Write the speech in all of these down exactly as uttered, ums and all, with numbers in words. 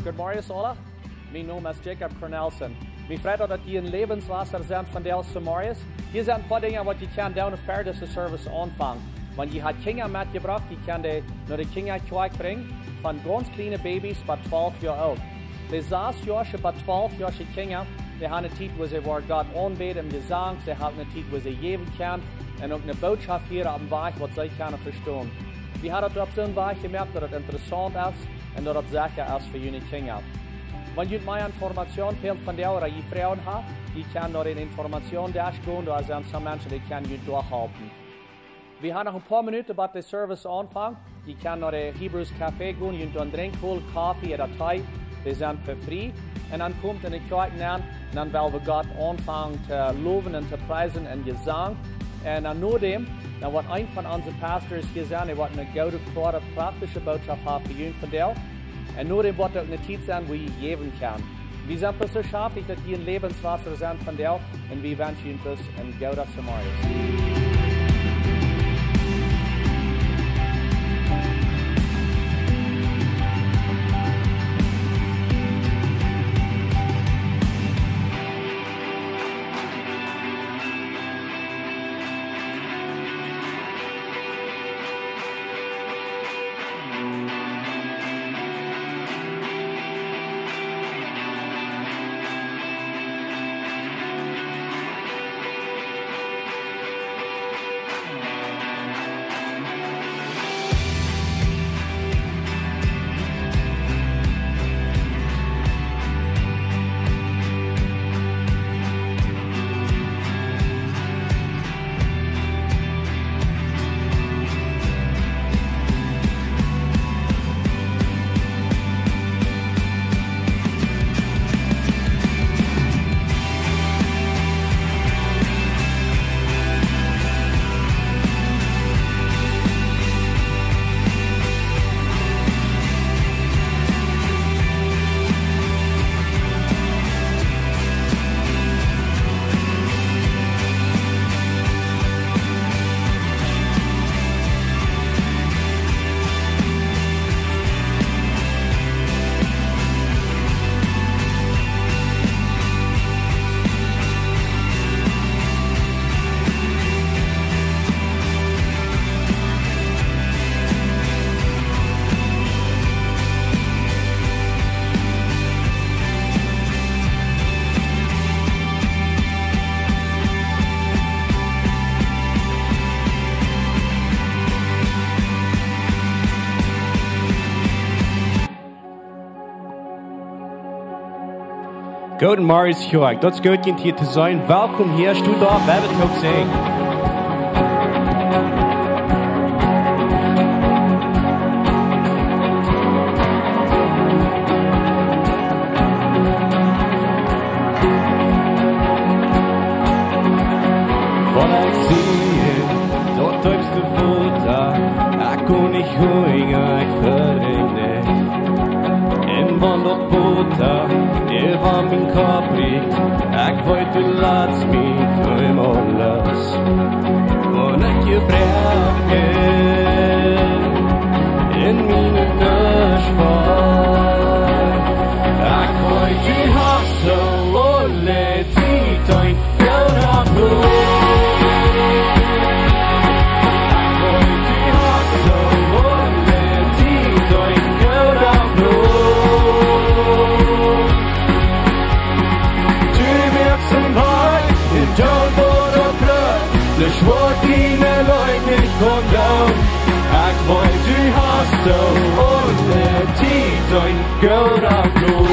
Goodemorjes aula. Mien Nomen es Jacob Cornelsen. Mie freit daut, daut jie en Läwenswota sent vondoag zemorjes. Hia sent een poa Dinja waut jie kjennen doonen ver dise Service aunfangen. Wan jie ha Kjinja metjebrocht, jie kjennen dee no de Kjinjakjoakj brinjen, von gaunz kjliene Babys bat twalf Joa oolt. De sas Joasche bat twalf Joasche Kjinja, dee han eene Tiet, wua see woaren Gott aunbäden em Jesank, see han eene Tiet, wua see jäwen kjennen, un uk eene Bootschoft hieren opp een Wajch, waut see kjennen vestonen. Wie haben daut opp soon Wajch jemoakt, daut daut interessaunt es un daut daut secha es fa june Kjinja. Wan junt mea Information fält vondoag ooda jie Froagen haben, jie kjennen no dän Informationsdesk gonen, doa sent soone Menschen, dee kjennen junt doa halpen. Wie haben noch een poa Minuten bat de Service aunfangt. Jie kjennen no de Hebrews Café gonen, junt doa een Drinkj holen, Koffe ooda Tee, dee sent fa frie. Un dan komt en de Kjoakj nenn, un dan well wie Gott aunfangen to lowen un to priesen en Jesank. Un dan nodäm, dan woat een von onse Pastors hia sennen, dee woat eene goode, kloare, praktische Bootschoft haben fa junt vondoag. Un nodäm woat uk eene Tiet sennen, wua jie jäwen kjennen. Wie sent bloos soo schaftich, daut jie en Läwenswota sent vondoag, un wie wenschen junt bloos een gooden Zemorjes. Goodemorjes, Kjoakj. Daut es goot, junt hia to seenen. Welkom hia, stot opp, wie woaren toop sinjen. Waut ekj sie, daut deepste Wota, ekj kaun nich hunjen, ekj verein nich. Un wan daut Wota äwa mien Kopp rieekjt, ekj weet, du latst mie kjeen aules. Wan ekj jebroaken en miene Nuscht feel, ekj weet, du hast soo aule Tiet een gooda Plon. Ekj weet, du hast soo aule Tiet een gooda Plon. Du moakst een Wajch en doa, wua daut brukt, nuscht waut diene Leew nich kaun doonen. Ekj weet, du hast soo aule Tiet een gooda Plon.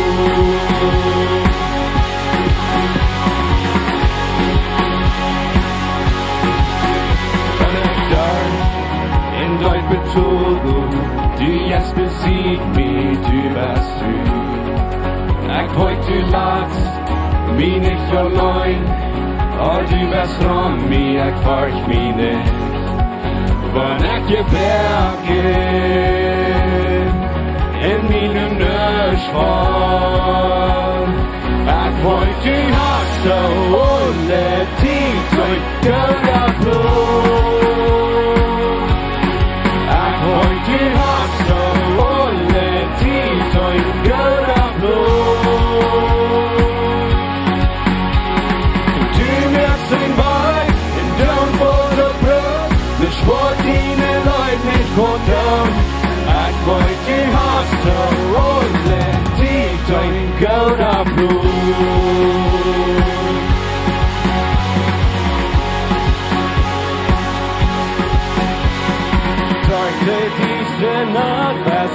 Wan ekj doa en doa betoodel, du jeist bie mie, du best tru. Ekj weet, du latst mie nich auleen, oba du best rom mie, ekj fercht mie nich. Wan ekj jebroaken en miene Nuscht feel, ekj weet, du hast soo aule Tiet een gooda Plon. Ekj weet, du hast soo aule Tiet een gooda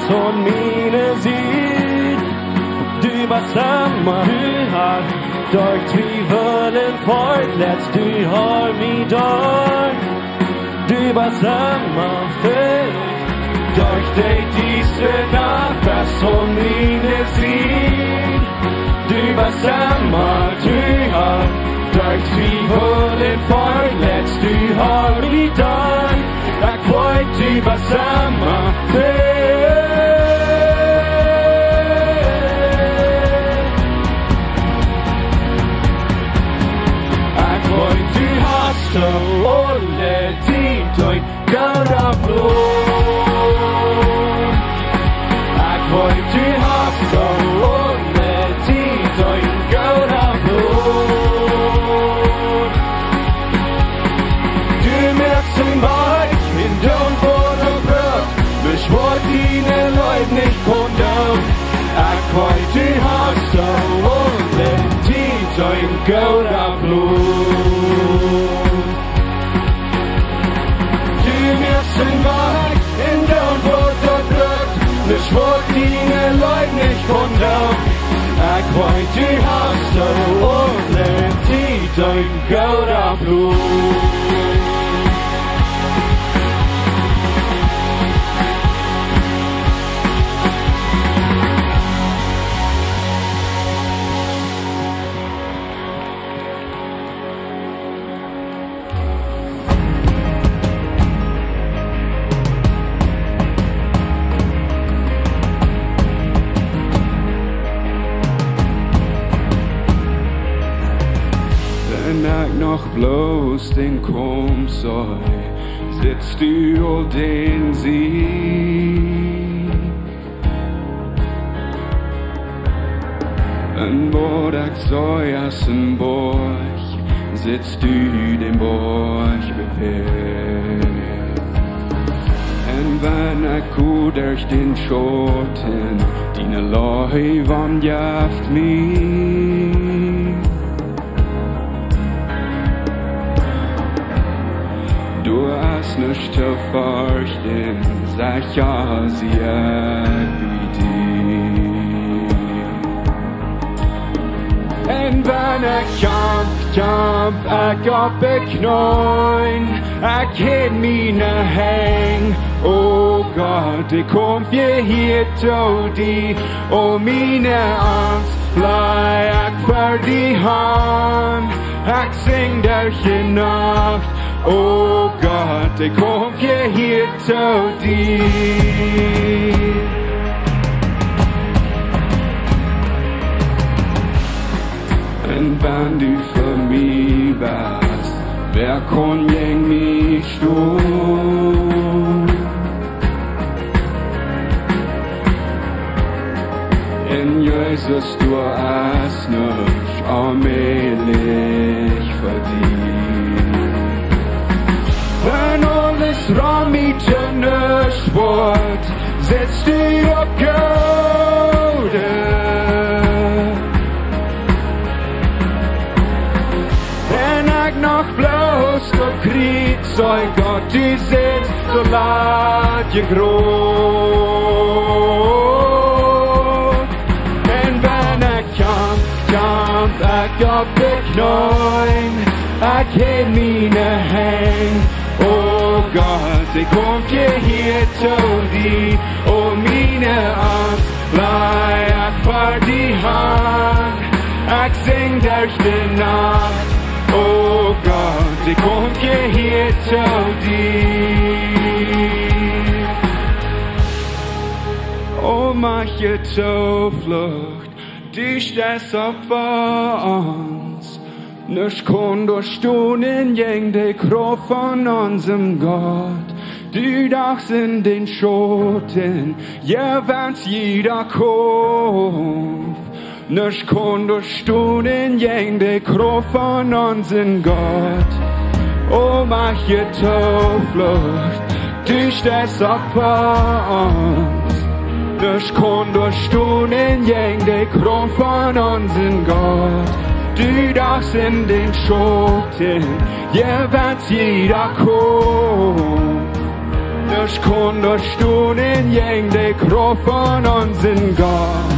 Aun miene Sied, du best emma, du hast derch Twiewel un Furcht, leitst du mie derch. Du best emma fa mie, derch de diestre Nacht best aun miene Sied. Du best emma, du hast derch Twiewel un Furcht, leitst du mie derch. Ekj weet, du best emma fa mie. Ekj weet, du hast aule Tiet een gooda Plon. Ekj weet, du hast aule Tiet een gooda Plon. Du moakst een Wajch un dan woat daut Broot, nuscht woat diene Leew nich kjennen doonen. Ekj weet, du hast aule Tiet een gooda Plon. Du moakst een Wajch un dan woat daut Broot, nuscht woat diene Leew nich kjennen doonen. Ekj weet, du hast aule Tiet een gooda Plon. Wan ekj noch bloos dän Kaumf see, sitst du aul dän Sieg. Un waut ekj see aus een Boajch, sitst du dän Boajch bewäajen. Un wan ekj go derch dän Schauten, diene Leew omjeft mie. Doa es nuscht to ferchten, secha sie ekj bie die. Un wan ekj kjamf, kjamf ekj opp de Kjneeen, ekj hab miene Henj. O Gott, ekj kom hia to die, o miene Angst laj ekj ver die han. Ekj sinj derch de Nacht, o Gott, ekj kom hia to die. Un wan du fa mie best, wäa kaun jäajen mie stonen? Un Jesus, doa es nuscht onmäajlich fa die. Wan aules rom mie to nuscht woat, sitst du opp Golde. Wan ekj noch bloos opp Kjriez see, Gott, du sitst doa lat je groot. Un wan ekj kjamf, kjamf ekj opp de Kjneeen, ekj hab miene Henj. O Gott, ekj kom hia to die, o miene Angst laj ekj ver die han. Ekj sinj derch de Nacht, o Gott, ekj kom hia to die. O, mien Tooflucht, du steist opp fa ons. Nuscht kaun doa stonen jäajen de Krauft von onsem Gott. Du dachst en dän Schauten, jo, wan see doa kjemt. Nuscht kaun doa stonen jäajen de Krauft von onsem Gott. O, mien Tooflucht, du steist opp fa ons. Nuscht kaun doa stonen jäajen de Krauft von onsem Gott. Du dachst en dän Schauten, jo, wan see doa kjemt. Nuscht kaun doa stonen jäajen de Krauft von onsen Gott.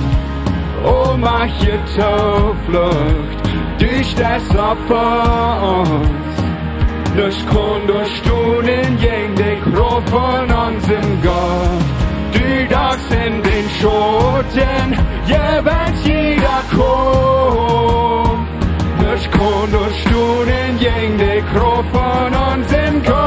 O, mach je Tooflucht, du steist opp fa ons. Nuscht kaun doa stonen jäajen de Krauft von onsen Gott. Du dachst en dän Schauten, je wens je doa kaum. Nuscht kaun doa stonen jäajen de Krauft von onsen Gott.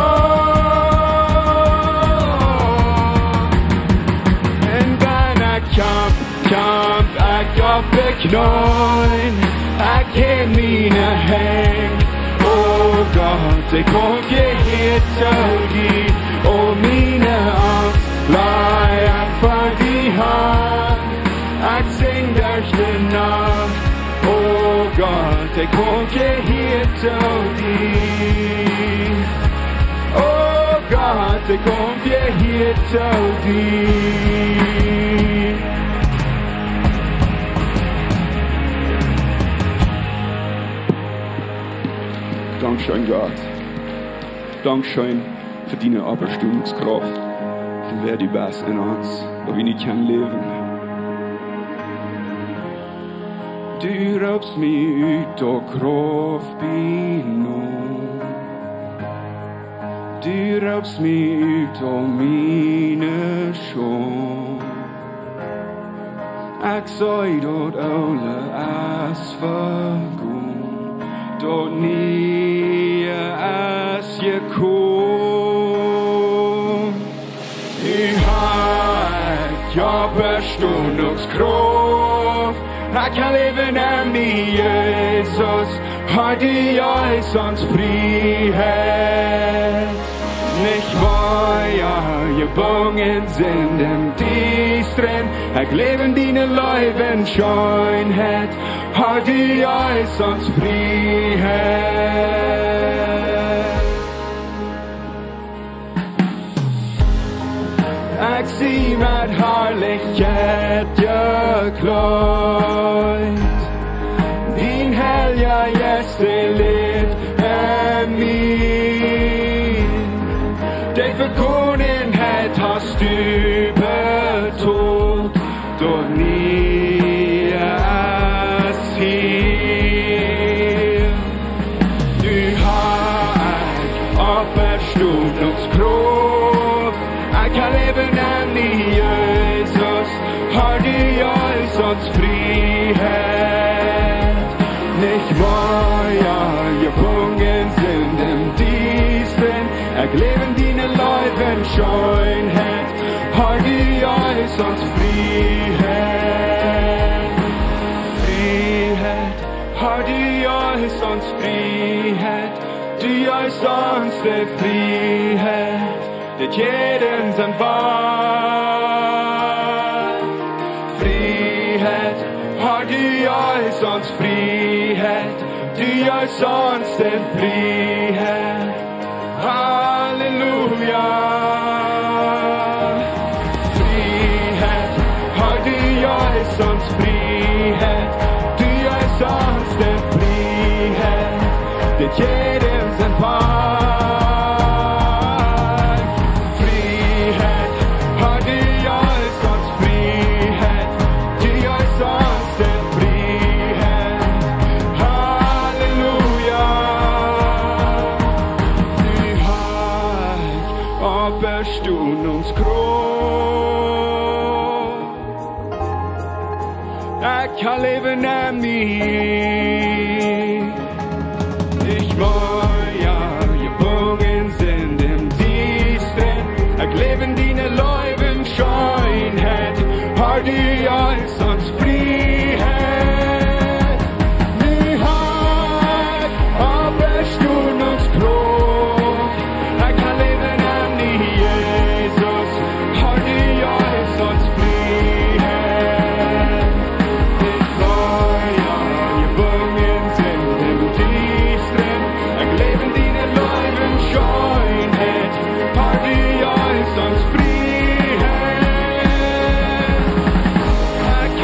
Un wan ekj kjamp, kjamp ekj opp de Kjneeen, ekj häw miene Henj. O Gott, ekj kaum hia to die, o, miene Angst laj ekj fa die han. Ekj sinj derch de Nacht, o Gott, ekj kaum hia to die. O Gott, ekj kaum hia to die. Dankscheen, Gott. Dankscheen fa diene Oppstonungskrauft, fa wäa du best en ons, woo wie nu kjennen läwen. Du roopst mie ut, o Krauft bie Noot. Du roopst mie ut, o miene Schult. Ekj see, daut Oole es vegonen, daut Niee es jekomen. Nu ha ekj Oppstonungskrauft, ekj läw en die, Jesus, Har, du jeefst ons Frieheit. Nich mea jebungen sent em Diestren, ekj läw en diene Leew un Scheenheit. Har, du jeefst ons Frieheit. Ekj sie met Harlichkjeit jekjleet. Dien Heilja Jeist, dee läft en mie. De Vegonenheit hast du betolt. Daut Niee es hia. Nu ha ekj Oppstonungskrauft. Ekj läw en die, Jesus. Har, du jeefst ons Frieheit. Nich mea jebungen sent em Diestren, ekj läw en diene Leew un Scheenheit. Har, du jeefst ons Frieheit. Frieheit. Har, du jeefst ons Frieheit. Du jeefst ons de Frieheit, daut jieda sien Wajch. Frieheit. Har, du jeefst ons Frieheit. Du jeefst ons de Frieheit. Halleluja. Frieheit, Har, du jeefst ons Frieheit, du jeefst ons de Frieheit, daut jieda sien Wajch. Frieheit, Har, du jeefst ons Frieheit, du jeefst ons de Frieheit. Halleluja. Nu ha ekj Oppstonungskrauft. Ekj läw en die. Nich mea jebungen sent em Diestren, ekj läw en diene Leew un Scheenheit. Har, du jeefst ons Frieheit. Nu ha ekj Oppstonungskrauft. Ekj läw en die, Jesus. Har, du jeefst ons Frieheit. Nich mea jebungen sent em Diestren, ekj läw en diene Leew un Scheenheit. Har, du jeefst ons Frieheit. Ekj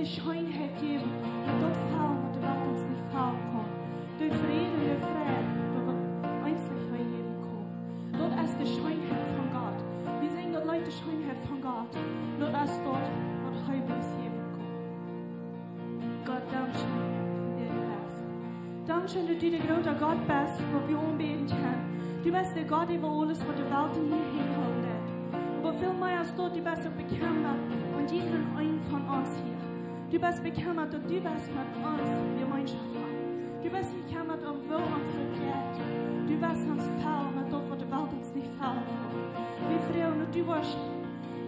de Scheenheit jäwen, daut daut fälen, waut de Welt ons nich fälen kaun. De Fräd un de Freid, daut daut Eensich jäwen kaun. Daut es de Scheenheit von Gott. Wie seenen daut Leet de Scheenheit von Gott. Daut es daut, waut hee bloos jäwen kaun. Gott, dankscheen fa wäa du best. Dankscheen, daut du de groota Gott best, waut wie aunbäden kjennen. Du best de Gott äwa aules, waut de Welt en äa Henj hoolen deit. Oba väl mea aus daut, du best uk bekjemmat om jieda eenen von ons hia. Du best bekjemmat, daut du west met ons Jemeenschoft haben. Du best bekjemmat om woo ons daut jeit. Du west ons fälen met daut, waut de Welt ons nich fälen kaun. Wie freien ons, daut du woascht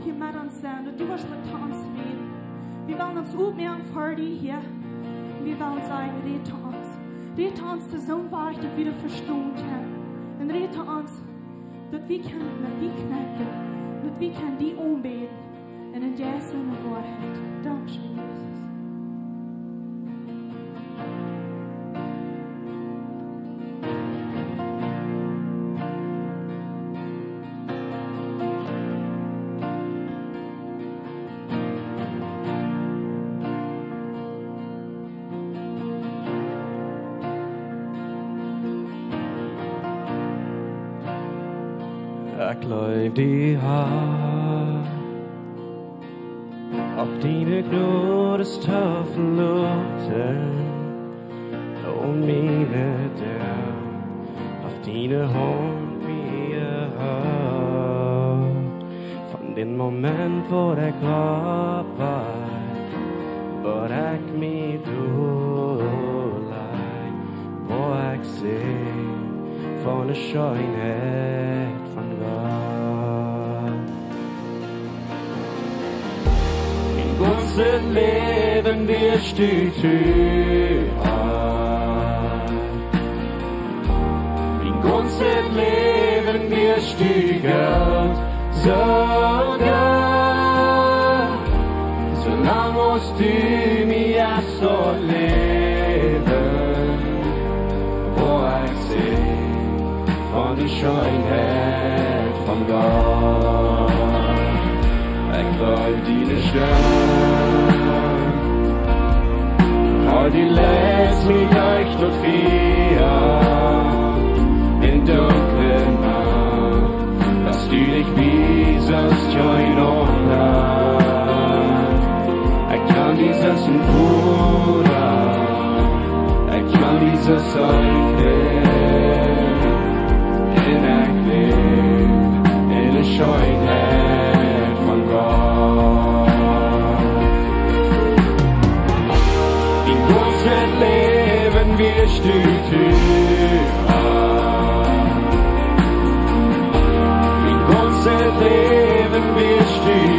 hia met ons sennen, daut du woascht met ons räden. Wie wellen ons opmoaken fa die hia. Wie wellen sajen, räd to ons. Räd to ons toop, soo wiet daut wie daut vestonen kjennen. Un räd to ons, daut wie kjennen met die connecten, daut wie kjennen die aunbäden. Un en Jeist un en Woarheit. Dankscheen, Jesus. Ekj leew die, Herr, opp diene Jnod to veloten, om miene Doag, opp diene Haunt mie hoolen. Von dän Moment, wua ekj oppwakj, bat ekj mie dol laj, wua ekj sie von de Scheenheit von Gott. Mien gaunzet Läwen wia stiew. Mien gaunzet Läwen wia stiew. Soo lang aus du mie hast daut Läwen, wua ekj sie von de Scheenheit von Gott. Ekj well diene Stemm, Herr, du leitst mie derch daut Fia en dunkle Nacht. Daut du nich bie best, kjeen aundra. Ekj kaun die seenen, Voda. Ekj kaun die seenen. Un ekj läw en de Scheenheit von Gott. Mien gaunzet Läwen wia stiew. Mien gaunzet Läwen wia stiew.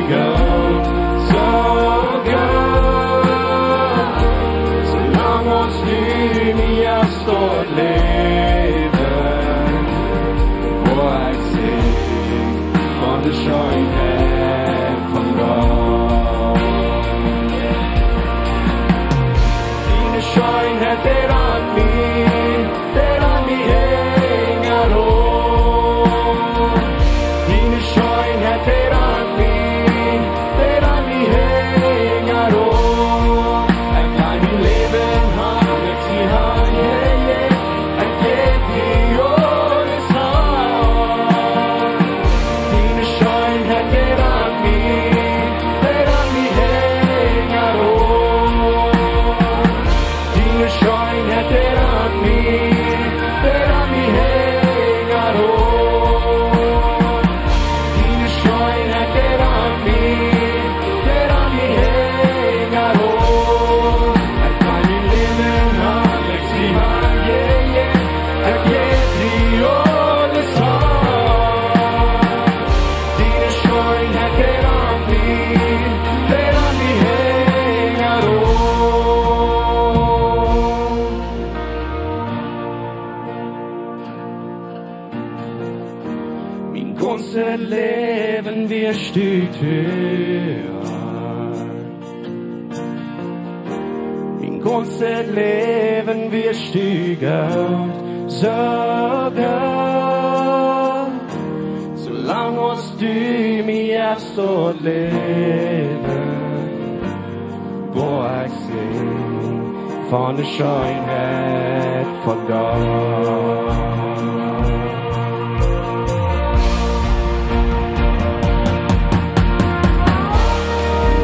Soo lang aus du mie hast daut Läwen, wua ekj sie von de Scheenheit von Gott. Diene Scheenheit, dee rant mie, dee rant mie hinjaraun. Diene Scheenheit, dee rant mie, dee rant mie hinjaraun. Ekj kaun mien Läwen han, ekj sie han, yeah, yeah. Ekj jäw die aules han. Diene Scheenheit, dee rant mie, dee rant mie hinjaraun. Diene Scheenheit, dee rant mie, dee rant mie hinjaraun. Diene Scheenheit, dee rant mie, dee rant mie hinjaraun. Ekj kaun mien Läwen han, ekj sie han, yeah, yeah. Ekj jäw die aules han. Diene Scheenheit, dee rant mie, dee rant mie hinjaraun. Mien gaunzet Läwen wia stiew. Mien gaunzet Läwen wia stiew. Soo lang aus du mie hast daut Läwen, Oh, ekj sinj von de Scheenheit von Gott.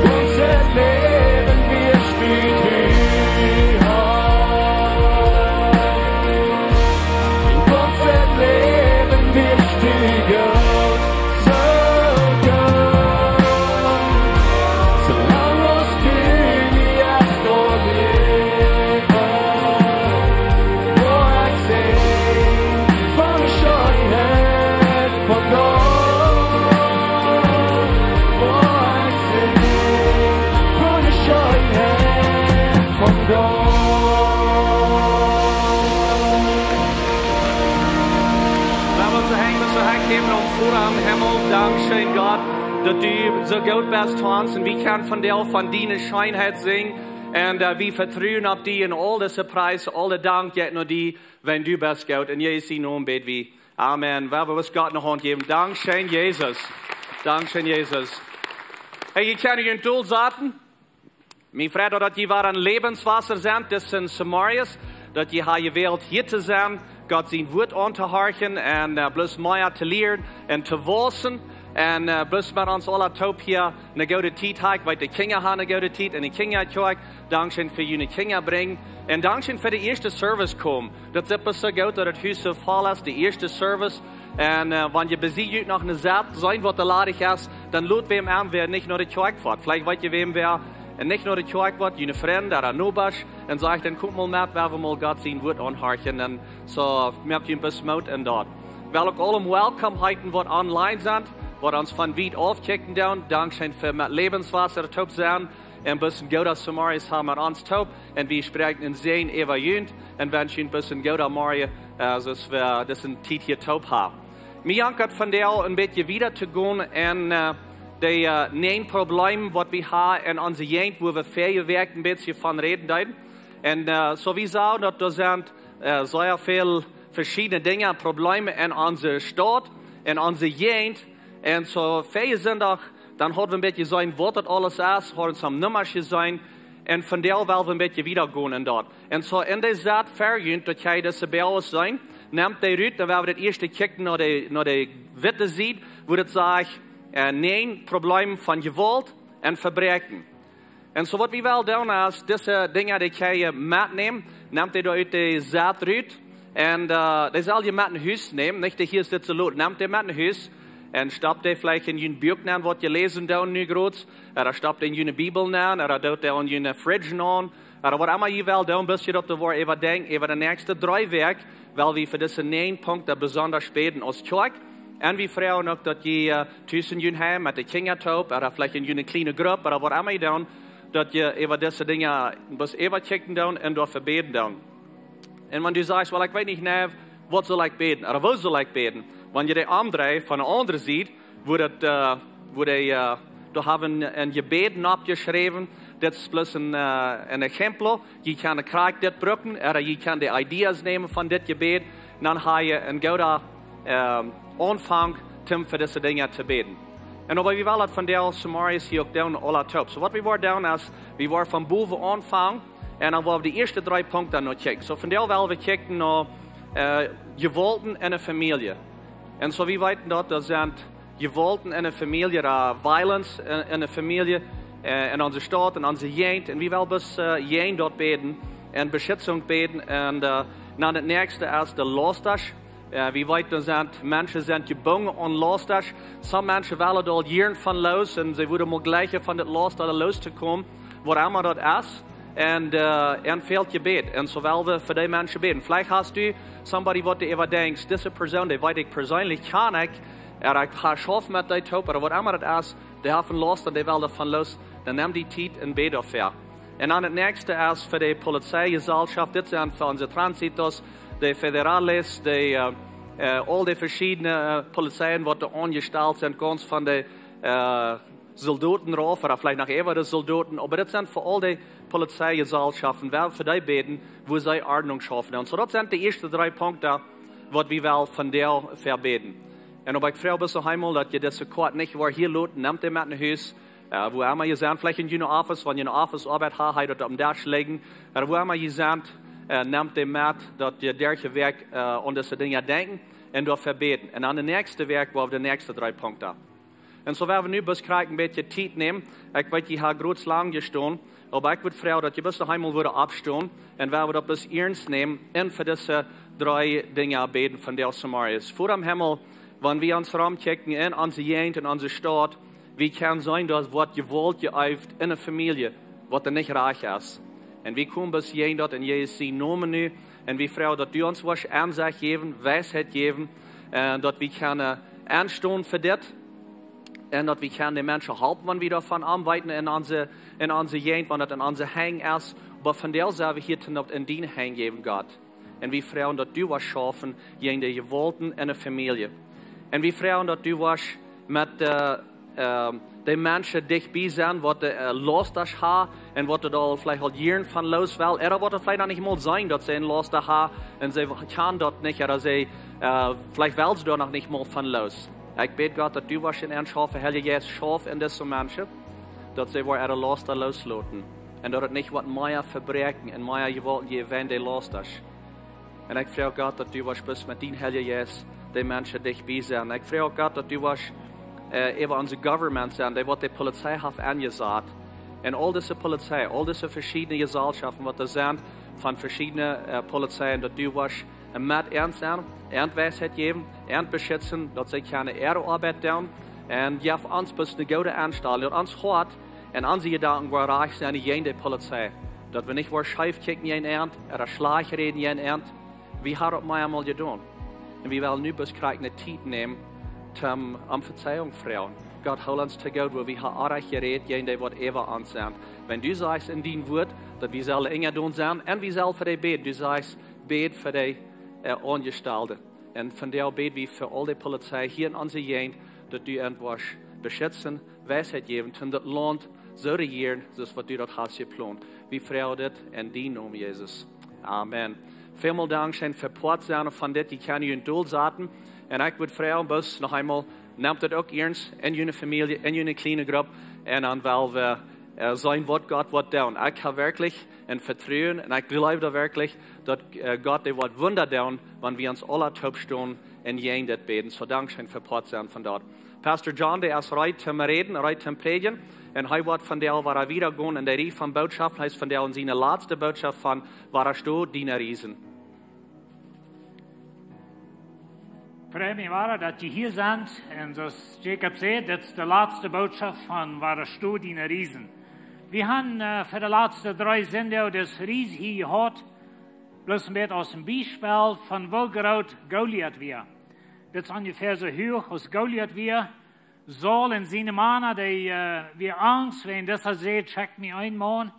Gaunzet Läwen wia stieekj. Gaunzet Läwen wia stieekj. Soo goot. Soo lang aus du mie hast doa läwen. Oh, ekj sinj von de Scheenheit von Gott. Oh, ekj sinj von de Scheenheit von Gott. Lot ons de Henj soo hecht häwen. Voda em Himmel, dankscheen, Gott, daut du soo goot best to ons un wie kjennen vondoag von diene Scheenheit sinjen. Un, äh, wie vetruen opp die un aul dise Pries, aule Dank jeit no die, wiels du best goot. En Jesus sienen Nomen bäd wie. Amen. Well wie ons Gott eene Haunt jäwen. Dankscheen, Jesus. Dankscheen, Jesus. Hey, jie kjennen jun Stool saten. Mie freit daut, daut jie wada en Läwenswota sent, dit sent Samarias, daut jie ha jewält hia to sennen, Gott sien Wuat auntohorchen un, äh, bloos mea to lieren un to wausen. Un, äh, bloos met ons aula toop hia eene goode Tiet ha. Ekj weet, de Kjinja han eene goode Tiet en de Kjinjakjoakj. Dankscheen fa june Kjinja brinjen. Un dankscheen fa de ieeschte Service komen. Daut es eppes soo goot, daut daut Hus soo voll es, de ieeschte Service. Un, äh, wan jie bie sikj noch eene Sett seenen, waut doa ladich es, dan lot wäm aun, wäa nich no de Kjoakj foat. Veleicht weet jie wäm, wäa nich no de Kjoakj foat, june Frind ooda Nobasch. Un sajcht dan: "Komt mol met, wie wellen mol Gott sien Wuat aunhorchen." Un soo moakt junt bloos Moot en daut. Well uk aulem welcome heeten, waut online sent, waut ons von wiet aufkjikjen doonen. Dankscheen fa met Läwenswota toop sennen. Un bloos een gooda Samarias ha met ons toop. Un wie spräakjen een Säajen äwa junt. Un wenschen junt bloos een gooda Morjen, äh, soo aus wie dise Tiet hia toop haben. Mie jankat vondoag een bät wieda to gonen en, äh, de, äh, näajen Problemen, waut wie haben en onse Jäajent, wua wie väaje Wäakj een bät von räden deeden. Un, äh, soo wie sagen, daut doa sent, äh, sea väl veschiedne Dinja, Problemen en onse Staut, en onse Jäajent. Un soo väaje Sindach, dan haud wie een bät jeseenen, waut daut aules es, haud ons aum Nummasch jeseenen. Un vondoag well wie een bät wieda gonen en daut. Un soo en dise Sett ver junt, daut jie dise Bäajes seenen, nemt dee rut, dan well wie daut ieeschte kjikjen no de, no de witte Sied, wua daut sajcht, äh, näajen Problemen von Jewault un Vebräakjen. Un soo waut wie wellen doonen es, dise Dinja, dee jie metnämen, nemt dee doa ut de Sett rut. Un, äh, dee sell jie met no Hus nämen, nich? Dee hia es dit soo lot, nemt dee met no Hus. Un stopt dee veleicht en jun Buak nenn, waut jie läsen doonen nu groots. Ooda stopt dee en june Bibel nenn, ooda doot dee en june Fridge nenn. Ooda waut emma jie wellen doonen, bat jie doa woaren äwadenkjen, äwa de näakjste dree Wäakj, well wie fa dise näajen Punkten besonda bäden aus Kjoakj. Un wie froagen uk, daut jie, äh, tus en jun Heim met de Kjinja toop, ooda veleicht en june kjliene Grupp, ooda waut emma jie doonen, daut jie äwa dise Dinja bloos äwakjikjen doonen un doafäa bäden doonen. Un wan du sajchst: "Well, ekj weet nich, nä, waut saul ekj bäden, ooda woo saul ekj bäden?" Wan jie dee omdreien von de aundre Sied, wua daut, äh, wua dee, äh, doa haben een Jebäd oppjeschräwen, dit es bloos een, äh, een Exempel. Jie kjennen krakjt dit brucken, ooda jie kjennen de Ideas nämen von dit Jebäd. Dan ha jie een gooda, ähm, Aunfank, om fa dise Dinja to bäden. Un oba wie wellen daut vondoag Samarias hia uk doonen, aula toop. Soo waut wie woaren doonen es, wie woaren von bowen aunfangen, un dan woa wie de ieeschte dree Punkten no kjikjen. Soo vondoag well wie kjikjen no, äh, Jewaulten en de Famielje. Un soo wie weeten daut, doa sent Jewaulten en de Famielje, ooda Violence en, en de Famielje, äh, en onse Staut, en onse Jäajent. Un wie wellen bloos, äh, jäajen daut bäden un Beschitzunk bäden. Un, äh, dan daut näakjste es de Laustasch. Äh, wie weeten, doa sent, Menschen sent jebungen aun Laustasch. Some Menschen wellen doa aul Joaren von loos un see wudden mol jleichen von daut Lausta loos to komen, waut emma daut es. Un, äh, un fält Jebäd. Un soo well wie fa dee Menschen bäden. Veleicht hast du somebody, waut du äwadenkjst, dise Persoon, dee weet ekj perseenlich, kjan ekj, ooda ekj ha, schauf met dee toop, ooda waut emma daut es, dee haft een Laust un dee well doavon loos. Dan nemm die Tiet un bäd doafäa. Un dan daut näakjste es fa de Polizeijesellschaft. Dit sent fa onse Tránsito, de Federales, de, äh, äh, aul de veschiedne, äh, Polizeien, waut doa aunjestalt sent, gaunz von de, äh, Soldoten rauf, ooda veleicht noch äwa de Soldoten, oba dit sent fa aul de Polizeijesellschaften, well wie fa dee bäden, wua see Ordnunk schaufen. Un soo, daut sent de ieeschte dree Punkten, waut wie wellen vondoag fa bäden. Un oba ekj froag bloos noch eemol, daut jie dise Koat nich woaren hia loten, nemt dee met no Hus, Äh, wua emma jie sent, veleicht en june Office, wan jie ne Office-Oabeit haben, hab jie daut oppem Desch lijen. Ooda wua emma jie sent, äh, nemt dee met, daut jie derch de Wäakj, äh, aun dise Dinja denkjen un doafäa bäden. Un dan de näakjste Wäakj woa wie de näakjste dree Punkten. Un soo woa wie nu bloos krakjt een bät Tiet nämen. Ekj weet, jie haben groot lang jestonen, oba ekj wudd froagen, daut jie bloos noch eemol wudden oppstonen un woa wie daut bloos iernst nämen un fa dise dree Dinja bäden von de Samaria. Voda em Himmel, wan wie ons romkjikjen en onse Jäajent, en onse Staut, wie kjennen seenen, daut woat Jewault jeeeft en eene Famielje, waut doa nich rajcht es. Un wie komen bloos jäajen daut en Jesus sienen Nomen nu. Un wie froagen, daut du ons woascht Ensecht jäwen, Weisheit jäwen, un daut wie kjennen enstonen fa dit. Un daut wie kjennen de Menschen halpen, wan wie doavon aunweeten en onse, en onse Jäajent, wan daut en onse Henj es. Oba vondoag sent wie hia toom daut en diene Henj jäwen, Gott. Un wie froagen, daut du woascht schaufen jäajen de Jewaulten en de Famielje. Un wie froagen, daut du woascht met de, ähm, de Menschen dicht bie sennen, waut de, äh, Laust haben un waut doa veleicht aul Joaren von loos wellen. Ooda waut veleicht noch nich mol seenen, daut see een Laust haben un see kjennen daut nich, ooda see, äh, veleicht wellen see doa noch nich mol von loos. Ekj bäd, Gott, daut du woascht en an schaufen, Heilja Jeist, schauf en dise Menschen, daut see woaren äare Laust loosloten. Un daut et nich woat mea Vebräakjen un mea Jewaulten jäwen wäajen de Laust. Un ekj froag, Gott, daut du woascht bloos met dien Heilja Jeist de Menschen dicht bie sennen. Ekj froag, Gott, daut du woascht, äh, äwa onse Government sennen, dee waut de Polizei haft aunjesat. Un aul dise Polizei, aul dise veschiedne Jesalschaften, waut doa sent, von veschiedne, äh, Polizeien, daut du woascht met an sennen, an Weisheit jäwen, an beschitzen, daut see kjennen äare Oabeit doonen. Un jeff ons bloos eene goode Enstalunk, daut ons Hoat un onse Jedanken woaren rajcht sennen jäajen de Polizei. Daut wie nich woaren scheef kjikjen jäajen an, ooda schlajcht räden jäajen an. Wie haben daut mau emol jedonen. Un wie wellen nu bloos krakjt Tiet nämen, toom om Vezeijunk froagen. Gott, hol ons to Gott, wua wie haben orrajcht jerät jäajen dee, waut äwa ons sent. Wan du sajchst en dien Wort, daut wie sellen enja doonen sennen, un wie sellen fa dee bäden. Du sajchst, bäd fa dee, äh, Aunjestalde. Un vondoag bäd wie fa aul de Polizei hia en onse Jäajent, daut du an woascht beschitzen, Weisheit jäwen, toom daut Launt soo rejieren, soo aus waut du daut hast jeplont. Wie froagen dit en dien Nomen, Jesus. Amen. Välmol dankscheen fa Poat sennen von dit, jie kjennen june Deel saten. Un ekj wudd froagen, bloos noch eemol, nemt daut uk iernst en june Famielje, en june kjliene Grupp. Un dan well wie, äh, seenen, waut Gott woat doonen. Ekj hab werkjlich een Vetruen un ekj jleew daut werkjlich, daut, äh, Gott dee woat Wunda doonen, wan wie ons aula toop stonen un jäajen dit bäden. Soo, dankscheen fa Poat sennen von daut. Pastor John, dee es reed toom räden, reed toom prädjen. Un hee woat vondoag wada wieda gonen en de Rieej von Bootschoften. Hee es vondoag en siene latste Bootschoft von Wadasto, diene Riesen. Frei mie wada, daut jie hia sent. Un soo aus Jacob säd, dit es de latste Bootschoft von Wadasto, diene Riesen. Wie haben, äh, fa de latste dree Sindach dis Ries hia jehaut, bloos een bät aus een Biespel von woo groot Goliat wia. Dit es onjefäa soo huach aus Goliat wia. Saul un siene Mana, dee, äh, wia angst, wan dee säd: "Schekj mie een Maun."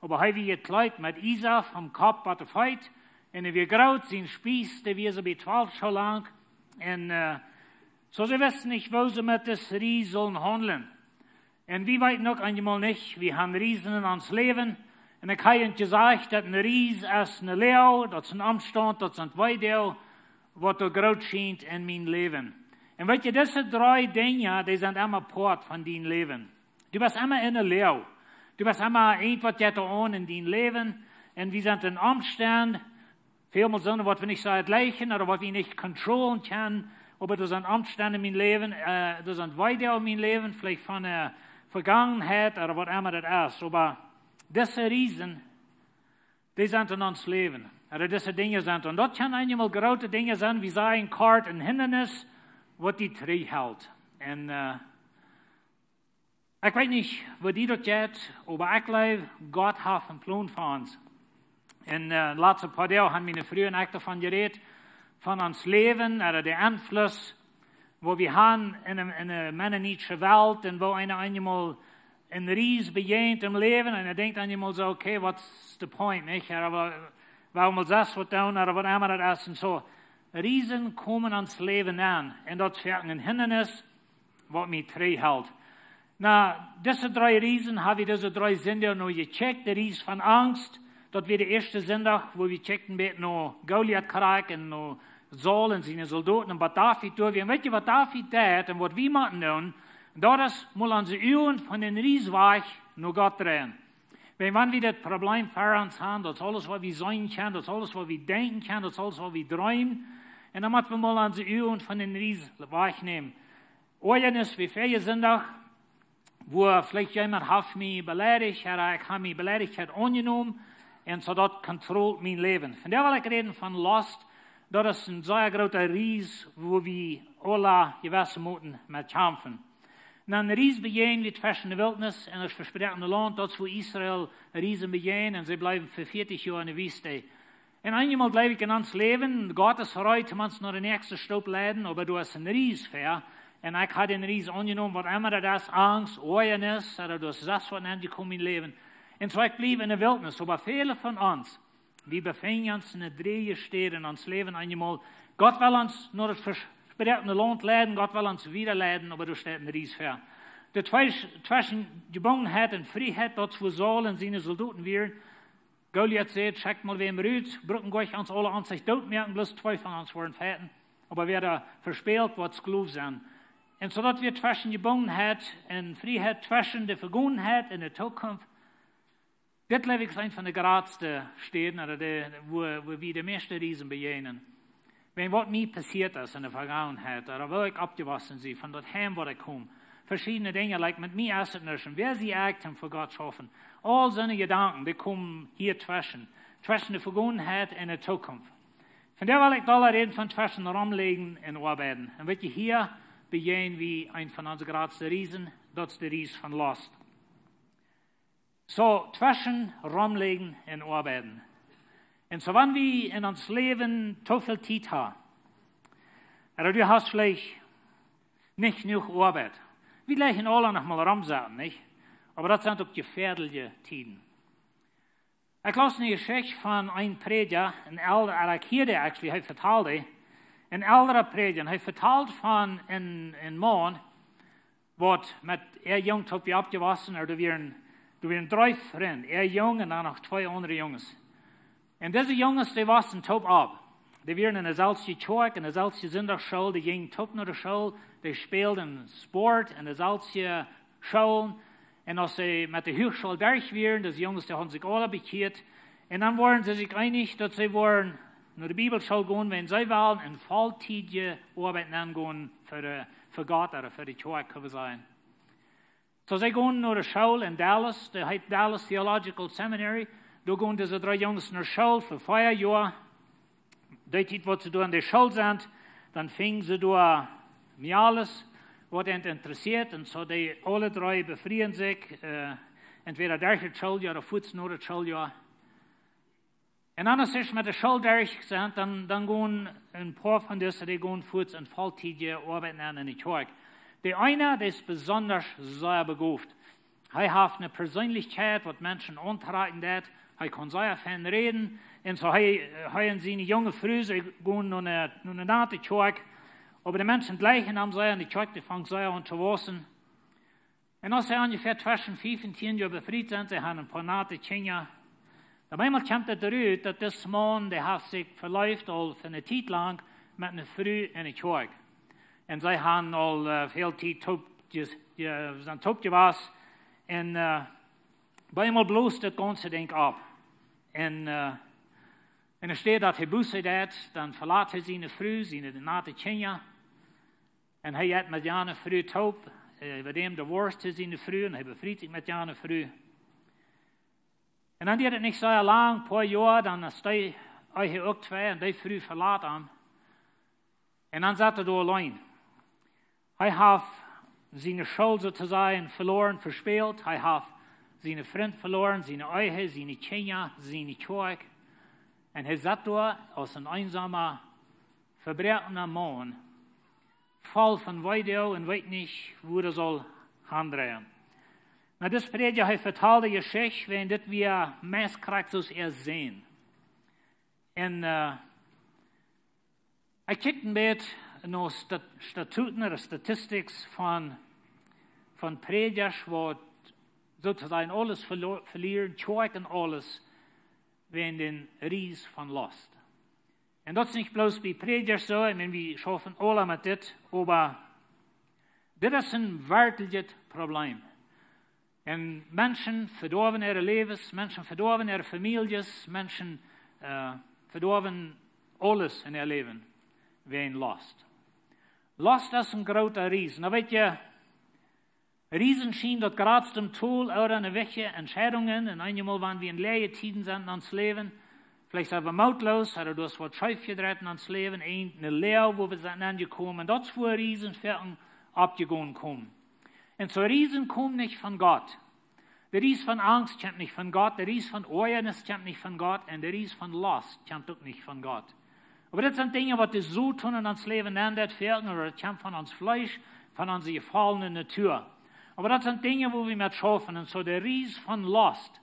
Oba hee wia jekjleet met Iesa vom Kopp bat de Feet. Un hee wia groot, sien Spies, dee wia soo bie twalf Schoo lang. Un, äh, soo see wisten nich, woo see met dis Ries sullen haundlen. Un wie weeten uk eenjemol nich, wie haben Riesen en ons Läwen. Un ekj hab junt jesajcht, daut een Ries es een Loag, daut es een Omstaunt, daut es een Weedoag, waut doa groot schient en mien Läwen. Un weet jie, dise dree Dinja, dee sent emma Poat von dien Läwen. Du best emma en een Loag. Du best emma irjentwaut jeit doa aun en dien Läwen. Un wie sent en Omstaunt, välmol sent, waut wie nich soo jlikjen ooda waut wie nich controllen kjennen. Oba doa sent Omstaunt en mien Läwen, äh, doa sent Weedoag en mien Läwen, veleicht von de Vegangenheit ooda waut emma daut es. Oba dise Riesen, dee sent en ons Läwen. Ooda dise Dinja sent. Un daut kjennen eenjemol groote Dinja sennen, wie sajen kort een Hindanis, waut die trigjhelt. Un, äh, ekj weet nich, woo die daut jeit, oba ekj jleew, Gott haft een Plon fa ons. Un, äh, latste poa Doag haben miene Fru un ekj doavon jerät, von ons Läwen, ooda de Enfluss, woo wie haben en de, en de mennonitische Welt, un woo eena eenjemol een Ries bejäajent em Läwen, un hee denkjt eenjemol soo: "Okay, what's the point?", nich? Ooda wie, wie wellen sest waut doonen, ooda waut emma daut es, un soo. Riesen komen en ons Läwen aun, un daut es werkjlich een Hindanis, waut mie trigjhelt. Na, dise dree Riesen hab wie dise dree Sindach nu jecheckt. De Ries von Angst, daut wia de ieeschte Sindach, wua wie checkten bät no Goliat krakjt un no Saul un siene Soldoten un waut David doa wia. Un weet jie, waut David deed un waut wie motten doonen? Daut es, mol onse Uagen von dän Ries wajch no Gott dreien. Wan, wan wie daut Problem ver ons haben, daut es aules, waut wie seenen kjennen, daut es aules, waut wie denkjen kjennen, daut es aules, waut wie dreemen. Un dan motten wie mol onse Uagen von dän Ries wajchnämen. Oajanis, wie väaje Sindach, woo veleicht jemaunt haft mie beleidicht, ooda ekj hab mie Beleidichkjeit aunjenomen, un soo daut kontrolieet mien Läwen. Vondoag well ekj räden von Lost, daut es een sea groota Ries, woo wie aule jewesse Moten met kjamfen. Un een Ries bejäajnen wie tweschen de Wiltnis un daut vespräakjene Launt, daut es woo Israel Riesen bejäajnen, un see bleewen fa vieetich Joa enne Wiest. Un eenjemol jleew ekj en ons Läwen, Gott es reed, om ons no de näakjste Stoop leiden, oba doa es een Ries ver. Un ekj hab dän Ries aunjenomen, waut emma daut es, Angst, Oajanis, ooda doa es sest waut aunjekomen en mien Läwen. Un soo ekj bliew enne Wiltnis, oba väle von ons, wie befinjen ons en eene dreeje Städ en ons Läwen eenjemol. Gott well ons no daut vespräakjene Launt leiden, Gott well ons wieda leiden, oba doa steit een Ries ver. De twee, tweschen Jebungenheit un Frieheit, daut es woo Saul un siene Soldoten wieren. Goliat säd: "Schekjt mol wäm rut, bruken goanich ons aule aun sikj doot moaken, bloos twee von ons woaren fighten. Oba wäa doa vespält, woat Sklow sennen." Un soo daut wie tweschen Jebungenheit un Frieheit, tweschen de Vegoanheit un de Tookunft. Dit, jleew ekj, es eent von de jratste Städen, ooda de, woo, woo wie de mieeschte Riesen bejäajnen. Wan waut mie passieet es en de Vegangenheit, ooda woo ekj oppjewossen sie, von daut Heim, wua ekj kom, veschiedne Dinja, like, met mie es et nuscht, wäa sie ekj, om fa Gott schaufen. Aul soone Jedanken, dee komen hia tweschen, tweschen de Vegoanheit un de Tookunft. Vondoag well ekj doa räden von tweschen romligjen un oabeiden. Un weet jie, hia bejäajnen wie eent von onse jratste Riesen, daut es de Ries von Lost. Soo, tweschen romligjen un oabeiden. Un soo, wan wie en ons Läwen too väl Tiet haben, ooda du hast veleicht nich jenuach Oabeit. Wie jlikjen aule noch mol romsetten, nich? Oba daut sent uk jefäadelje Tieden. Ekj laus eene Jeschicht von een Prädja, een elda, ooda ekj hieed, actually, hee vetald, een eldra Prädja, un hee vetald von een, een Maun, waut met äa Jung toop wia oppjewossen, ooda doa wieren, doa wieren dree Frind, äa Jung un dan noch twee aundre Junges. Un dise Junges, dee wossen toop opp. Dee wieren en de selwje Kjoakj, en de selwje Sindachschool, dee jinjen toop no de School, dee späalden Sport en de selwje Schoolen. Un aus see met de Huachschool derch wieren, dise Junges, dee hauden sikj aule bekjieet. Un dan wieren see sikj eenich, daut see wudden no de Bibelschool gonen, wan see wullen eene volltiedje Oabeit aungonen fa de, fa Gott ooda fa de Kjoakj, kjenn wie sajen. Soo, see gonen no de School en Dallas, dee heet Dallas Theological Seminary. Doa gonen dise dree Junges no School fa vea Joa. Dee Tiet, waut see doa en de School sent, dan finjen see doa mie aules, waut an interessieet. Un soo, dee aule dree befrieen sikj, äh, entwäda derch daut Schooljoa ooda fuaz no daut Schooljoa. Un dan, aus see met de School derch sent, dan, dan gonen een poa von dise, dee gonen fuaz en volltiedje Oabeit aun en de Kjoakj. De eena, dee es besonda sea begooft. Hee haft eene Perseenlichkjeit, waut Menschen auntrakjen deit. Hee kaun sea fein räden. Un soo hee, hee un siene junge Fru, see gonen no eene, no eene nate Kjoakj. Oba de Menschen jlikjen am sea, un de Kjoakj, dee fangt sea aun to wausen. Un aus see onjefäa tweschen fief un tieen Joa befriet sent, see haben een poa nate Kjinja. Dan opp eemol kjemt et rut, daut dis Maun, dee haft sikj veleeft aul fa eene Tiet lang met eene Fru en de Kjoakj. Un see haben aul, äh, väl Tiet toop je-, je-, sent toop jewast. Un, äh, opp eemol blost daut gaunze Dinkj opp. Un, äh, enne Städ daut hee Buße deit, dan velat hee siene Fru, siene nate Kjinja. Un hee jeit met jane Fru toop, äh, hee divorced siene Fru un hee befriet sikj met jane Fru. Un dan diat et nich soo lang, poa Joa, dan es dee, hee uk twei, un dee Fru velat am. Un dan sat hee doa auleen. Hee haft siene School, soo to sajen, veloaren, vespält. Hee haft siene Frind veloaren, siene Ehe, siene Kjinja, siene Kjoakj. Un hee sat doa aus een eensoma, vebroakna Maun, voll von Weedoag un weet nich, wua hee saul aundreien. Nu, dis Prädja, hee vetald de Jeschicht, wan dit wia meist krakjt soo aus äa Sän. Un, äh, ekj kjikj een bät no Stat-, Statuten ooda statistics von, von Prädjasch, waut soo to sajen aules velo-, velieren, Kjoakj un aules, wäajen dän Ries von Lost. Un daut es nich bloos bie Prädjasch soo, ekj meen, wie schaufen aule met dit, oba Dit es een werkjlichet Probleem. Un Menschen vedoawen äare Läwes, Menschen vedoawen äare Famieljes, Menschen äh, vedoawen aules en äa Läwen wäajen Lost. Lost es een groota Ries. Nu weet jie, Riesen schienen daut jratste Tool, ooda ne wichtje Entscheidungen, un eenjemol, wan wie en läaje Tieden sent en ons Läwen, veleicht sent wie mootloos, ooda doa es waut scheef jedreit en ons Läwen, eene Loag, wua wie sent aunjekomen, daut es wua Riesen foaken oppjegonen komen. Un soo Riesen komen nich von Gott. De Ries von Angst kjemt nich von Gott, de Ries von Oajanis kjemt nich von Gott, un de Ries von Lost kjemt uk nich von Gott. Oba daut sent Dinja, waut de Soton en ons Läwen nenn deit foaken, ooda daut kjemt von ons Fleesch, von onse jefollne Natua. Oba daut sent Dinja, wua wie met schaufen. Un soo de Ries von Lost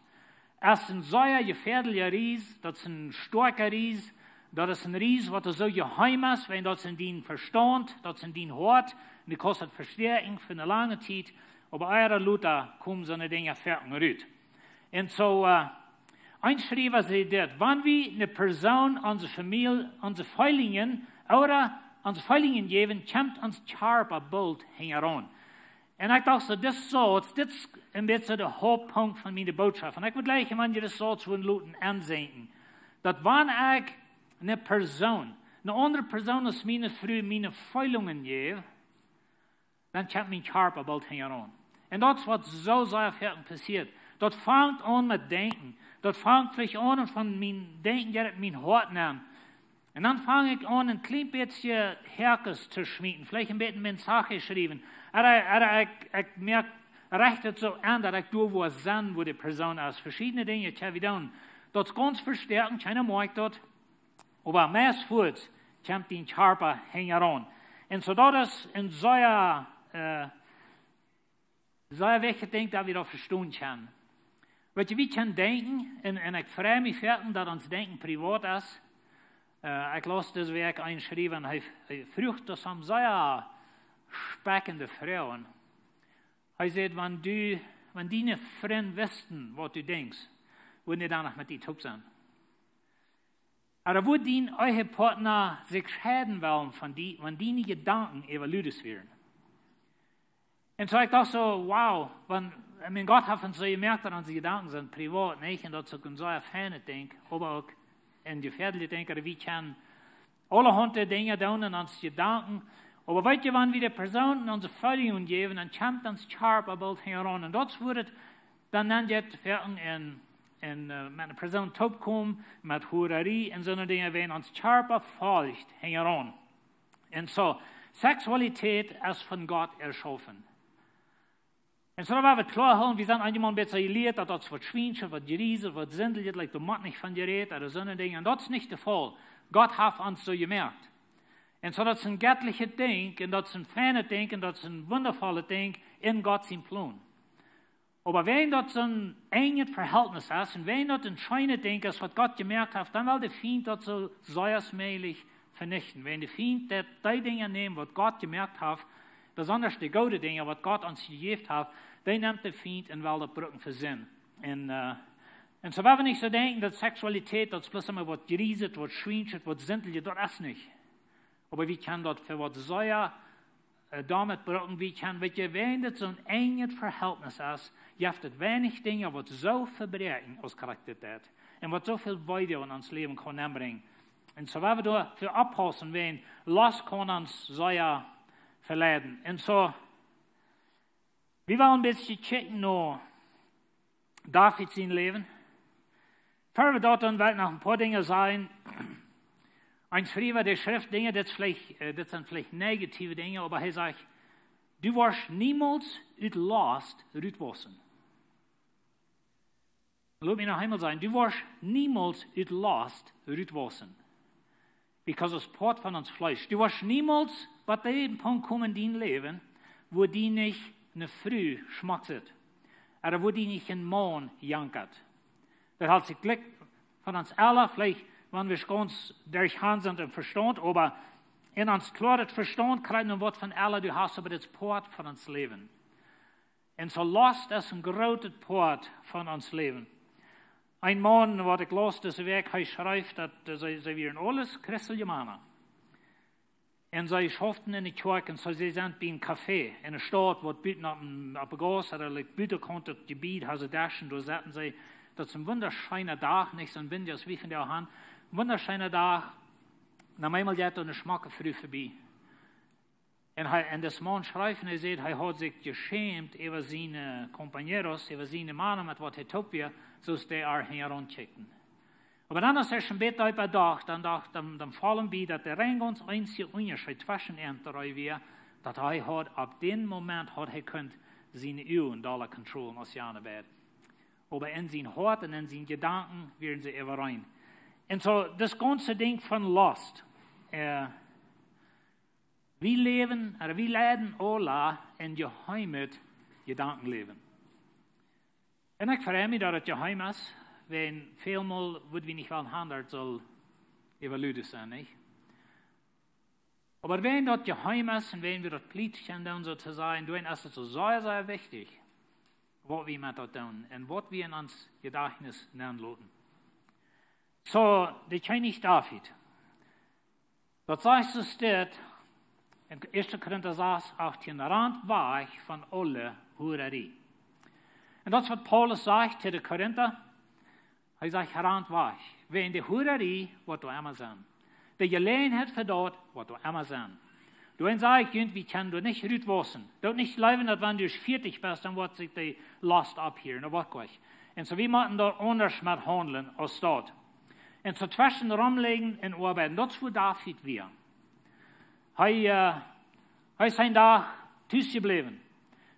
es een sea jefäadelja Ries, daut es een stoakja Ries, daut es een Ries, waut soo jeheem es, wiels daut es en dien Vestaunt, daut es en dien Hoat, un du kaust daut vestäakjen fa ne lange Tiet, oba ea ooda lota komen soone Dinja foaken rut. Un soo, äh, een Schriewa säd dit: Wan wie ne Persoon onse Famielje, onse Feelinjen, ooda onse Feelinjen jäwen, kjemt ons Kjarpa boolt hinjaraun. Un ekj docht soo, dit es soo, dit es een bät de Hauptpunkt von miene Bootschoft. Un ekj wull jlikj, wan jie dit soo wudden loten aunseenen, daut wan ekj ne Persoon, ne aundre Persoon aus miene Fru, miene Feelinjen jäw, dan kjemt mien Kjarpa boolt hinjaraun. Un daut es waut soo sea foaken passieet. Daut fangt aun met Denkjen. Daut fangt veleicht aun von mien Denkjen, daut mien Hoat nemt. Un dan fang ekj aun, een kjlien bät Häakes to schmieten, veleicht een bät mensajes schriewen. Ooda, ooda ekj, ekj moak, recht et soo aun, daut ekj doa wua sie, wua de Persoon es. Veschiedne Dinja kjenn wie doonen. Daut es gaunz vestäakjen, kjeena moakjt daut. Oba meist fuaz kjemt dien Kjarpa hinjaraun. Un soo daut es een sea, äh, sea wichtjet Dinkj, daut wie daut vestonen kjennen. Weet jie, wie kjennen denkjen, un, un ekj frei mie foaken, daut ons Denkjen privat es. Äh, ekj laus dise Wäakj een Schriewa, un hee, hee fruach daut soo sea spekjende Froagen. Hee säd: Wan du, wan diene Frind wisten, waut du denkjst, wudden dee dan noch met die toop sennen? Ooda wudd dien Ehepartner sikj scheiden wellen von die, wan diene Jedanken äwa Ludes wieren? Un soo ekj docht soo, wow, wan, ekj meen, Gott haft ons soo jemoakt, daut onse Jedanken sent privat, nich? Un daut es uk een sea feinet Dinkj, oba uk een jefäadeljet Dinkj, daut wie kjennen aulahaunt Dinja doonen en onse Jedanken. Oba weet jie, wan wie de Persoon onse Feelinjen jäwen, dan kjemt ons Kjarpa boolt hinjaraun. Un daut es wua et dan, dan jeit foaken en, en, äh, met ne Persoon toopkomen, met Huararie un soone Dinja, wiels ons Kjarpa folcht hinjaraun. Un soo, Seksualität es von Gott erschaufen. Un soo, daut wie daut kloa hoolen, wie sent eenjemol een bät jelieet, daut daut waut Schwienschet, waut Jrieset, waut Sindeljet, like, doa mott nich von jerät, ooda soone Dinja. Un daut es nich de Faul. Gott haft ons soo jemoakt. Un soo, daut es een jettlichet Dinkj, un daut es een feinet Dinkj, un daut es een wundavollet Dinkj en Gott sien Plon. Oba wan daut soon enjet Verhältnis es, un wan daut een scheenet Dinkj es, waut Gott jemoakt haft, dan well de Fient daut soo sea aus mäajlich venichten. Wan de Fient daut, dee Dinja nemt, waut Gott jemoakt haft, besonda de goode Dinja, waut Gott ons jejäft haft, dee nemt de Fient un well daut brucken fa Sind. Un, äh, un soo, wan wie nich soo denkjen, daut Seksualität, daut es bloos emma waut Jrieset, waut Schwienschet, waut Sindeljet, daut es nich. Oba wie kjennen daut fa waut sea, äh, doamet brucken, wie kjennen, weet jie, wan daut soon enjet Verhältnis es, jeft et weinich Dinja, waut soo vebräakjen aus krakjt dit. Un waut soo väl Weedoag en ons Läwen kaun nenbrinjen. Un soo, wan wie doa fa oppaussen, wan Lost kaun ons sea veleiden. Un soo, wie wellen een bät kjikjen no David sien Läwen. Ver wie daut doonen, well ekj noch een poa Dinja sajen. Een Schriewa, dee schrift Dinja, dit es veleicht, äh, dit sent veleicht negative Dinja, oba hee sajcht: Du woascht niemols ut Lost rutwaussen. Lot mie noch eemol sajen: Du woascht niemols ut Lost rutwaussen. Because daut es Poat von ons Fleesch. Du woascht niemols bat dän Punkt komen en dien Läwen, wua die nich ne Fru schmock sitt. Ooda wua die nich een Maun jankat. Daut haft sikj jlikj von ons aula, veleicht wan wie gaunz derchgonen sent em Vestaunt, oba en ons kloaret Vestaunt kjrieen wie waut von aula, du hast, oba daut es Poat von ons Läwen. Un soo Lost es een grootet Poat von ons Läwen. Een Maun, waut ekj laus dise Wäakj, hee schreef daut, äh, see, see wieren aules christelje Mana. Un see schauften enne Kjoakj un soo, see sent bie een Café enne Staut, waut buten opp een, opp de Gauss, ooda like, buten kjemt daut Jebied, haud see Deschen, doa sauten see, daut es een wundascheena Dach, nich soon Windja aus wie vondoag han, een wundascheena Dach, un opp eemol jeit doa eene schmocke Fru verbie. Un hee, un dis Maun schrift, un hee sajcht, hee haud sikj jeschämt äwa siene compañeros, äwa siene Mana, met waut hee toop wia, soo aus dee äa hinjaraun kjikjten. Oba dan, aus hee sikj een bät doaräwa docht, dan docht, dan, dan foll am bie, daut de rein gaunz eensje Unjascheet tweschen an un an wia, daut hee haud, opp dän Moment haud hee kunt siene Uagen dolla controllen aus jane beid. Oba en sien Hoat un en siene Jedanken wieren see äwareen. Un soo, daut gaunze Dinkj von Lust, äh, wie läwen, ooda wie leiden aula en jeheemet Jedankenläwen. Un ekj frei mie, daut et jeheem es, wiels välmol wudd wie nich wellen han, daut et sull äwaludet sennen, nich? Oba wan daut jeheem es un wan wie daut plietschen doonen, soo to sajen, dan es et soo sea, sea wichtich, waut wie met daut doonen un waut wie en ons Jedajchtnis nenloten. Soo, de Kjennich David, daut sajcht soo steit en Ieeschte Korinta sas, achtieen, rant wajch von aule Huararie. Un daut es waut Paulus sajcht to de Korinta. Hee sajcht, rant wajch. Wäajen de Huararie, waut doa emma sennen. De Jeläajenheit fa daut, waut doa emma sennen. Doaromm saj ekj junt, wie kjennen doa nich rut wausen. Doot nich jleewen, daut wan du vieetich best, dan woat sikj de Lust opphieren, daut woat nich. Un soo, wie motten doa aundasch met haundlen aus daut. Un soo tweschen romlijen un oabeiden. Daut es woo David wia. Hee, äh, hee es een Dach tus jebläwen.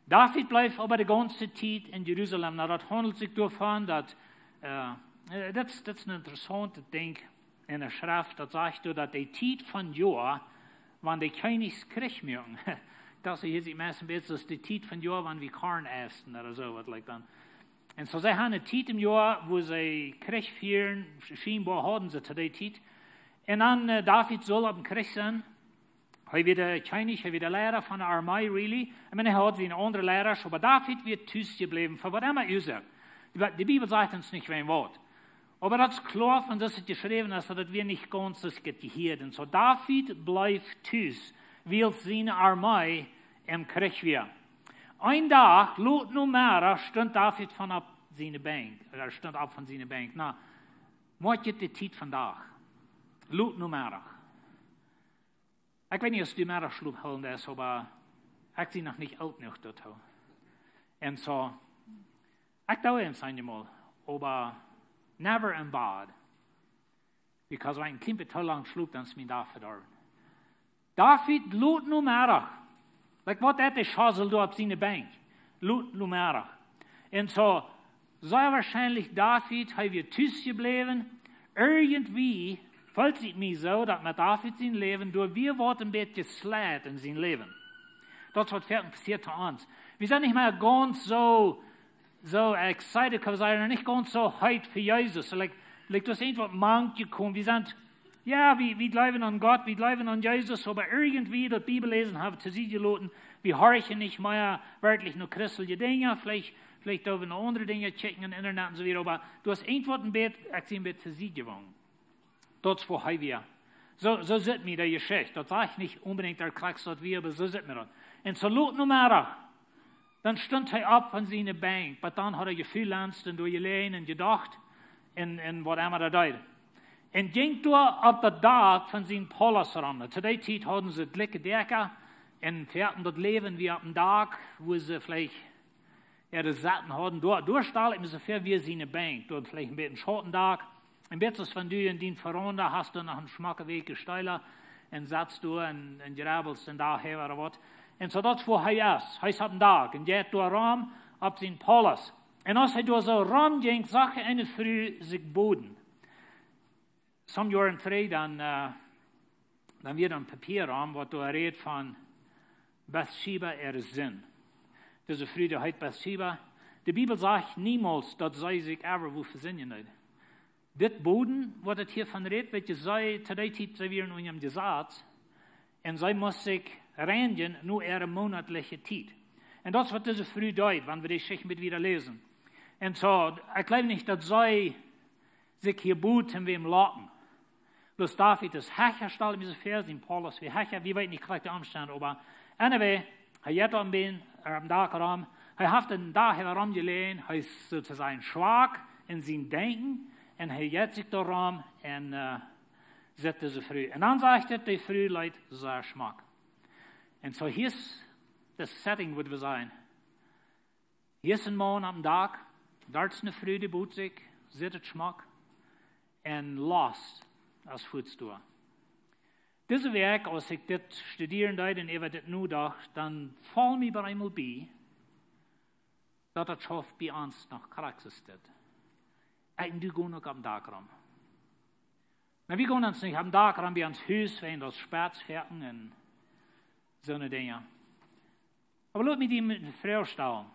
David bleef oba de gaunze Tiet en Jerusalem. Nu, daut haundelt sikj doavon, daut, äh, äh, daut, daut es een interessauntet Dinkj en de Schreft. Daut sajcht doa, daut de Tiet von Joa, wan de Kjennichs Kjrich muaken, daut es hia sikj meist een bät soo aus de Tiet von Joa, wan wie Korn äten ooda soo waut, like dan. Un soo, see hauden eene Tiet em Joa, wua see Kjrich fieeden, schienboa hauden see to dee Tiet. Un dan, äh, David sull opp een Kjrich sennen. Hee wia de Kjennich, hee wia de Leida von de Armee, really. Ekj meen, hee haud siene aundre Leidasch, oba David wia tus jebläwen, fa waut emma Uasoak. De Bi-, de Bibel sajcht ons nich wäajen waut. Oba daut es kloa, von daut et jeschräwen es, daut et wia nich gaunz soo aus et jehieet. Un soo David bleef tus, wiels siene Armee em Kjrich wia. Een Dach, lot Nomeddach, stunt David von opp siene Benkj, ooda stunt opp von siene Benkj. Nu, moakt junt de Tiet von Dach. Lot Nomeddach. Ekj weet nich, aus du Meddachschlop hoolen deist, oba ekj sie noch nich oolt jenuach doatoo. Un soo, ekj doo daut eenjemol, oba never in bed. Because wan ekj een kjlien bät too lang schlop, dan es mien Dach vedorwen. David lot Nomeddach. Like, waut deed de Schäusel doa opp siene Benkj? Lot Nomeddach. Un soo, sea woarschienlich David, hee wia tus jebläwen. Irjentwoo feelt sikj mie soo, daut met David sien Läwen, doa wia waut een bät jesleit en sien Läwen. Daut es waut foaken passieet to ons. Wie sent nich mea gaunz soo soo excited, kaun wie sajen, nich gaunz soo heet fa Jesus. Soo, like, like, doa es irjentwaut mank jekomen. Wie sent, jo, wie, wie jleewen aun Gott, wie jleewen aun Jesus, oba irjentwoo daut Bibelläsen hab wie to Sied jeloten. Wie horchen nich mea werkjlich no christelje Dinja, veleicht, veleicht doo wie no aundre Dinja kjikjen em Internet un soo wieda, oba doa es irjentwaut een bät, ekj sie een bät to Sied jegonen. Daut es woo hee wia. Soo, soo sitt mie de Jeschicht. Daut sajcht nich onbedinjt daut krakjt soo wia, oba soo sitt mie daut. Un soo lot Nomeddach, dan stunt hee opp von siene Benkj, oba dan haud hee jefreelanced un doa jeläajen un jedocht un, un waut emma hee deed. Un jinkj doa opp daut Dak von sien Palaust rom. To dee Tiet hauden see dikje Däakja un foaken daut Läwen wia opp een Dak, wua see veleicht äare Sitten hauden. Doa, doa stal ekj mie soo väa wia siene Benkj. Doa veleicht een bät Schautendak. Een bät soo aus wan du en diene Veranda hast, doa noch een schmocke weekje Steela un satst doa un, un jrabbelst een Dach äwa ooda waut. Un soo daut es woo hee es. Hee es opp een Dak un jeit doa rom opp sien Palaust. Un aus hee doa soo rom jinkj, sach hee eene Fru sikj boden. Some Joaren trigj dan, äh, dan wia een Papia rom, waut doa rät von Bathsheba äare Sind. Dise Fru, dee heet Bathsheba. De Bibel sajcht niemols, daut see sikj ever woo vesindjen deed. Dit Boden, waut et hia von rät, weet jie, see, to dee Tiet, see wieren unja daut Jesaz. Un see must sikj reinjen no äare monatlije Tiet. Un daut es waut dise Fru deed, wan wie de Jeschicht wieda läsen. Un soo, ekj jleew nich, daut see sikj hia bud, om wäm locken. Bloos David es hecha, stal mie soo väa, sien Paulus wia hecha, wie weeten nich krakjt de Omstend, oba anyway, hee jeit aum Been, äh, aum Dak rom. Hee haft een Dach äwa rom jeläajen, hee es soo to sajen schwak en sien Denkjen, un hee jeit sikj doa rom un, äh, sitt dise Fru. Un dan sajcht et, de Fru leet sea schmock. Un soo hia es de setting, wudd wie sajen. Hia es een Maun aum Dak, doa es eene Fru, dee bott sikj, sitt et schmock, un Lost es fuaz doa. Dise Wäakj, aus ekj dit studieren deed un äwa dit nodocht, dan foll mie bie eemol bie, daut daut schauft bie ons noch krakjt soo es dit. Ekj un du gonen uk aum Dak rom. Nu, wie gonen ons nich aum Dak rom bie ons Hus, wäajen daut Spetz foaken un soone Dinja. Oba lot mie die eene Froag stalen.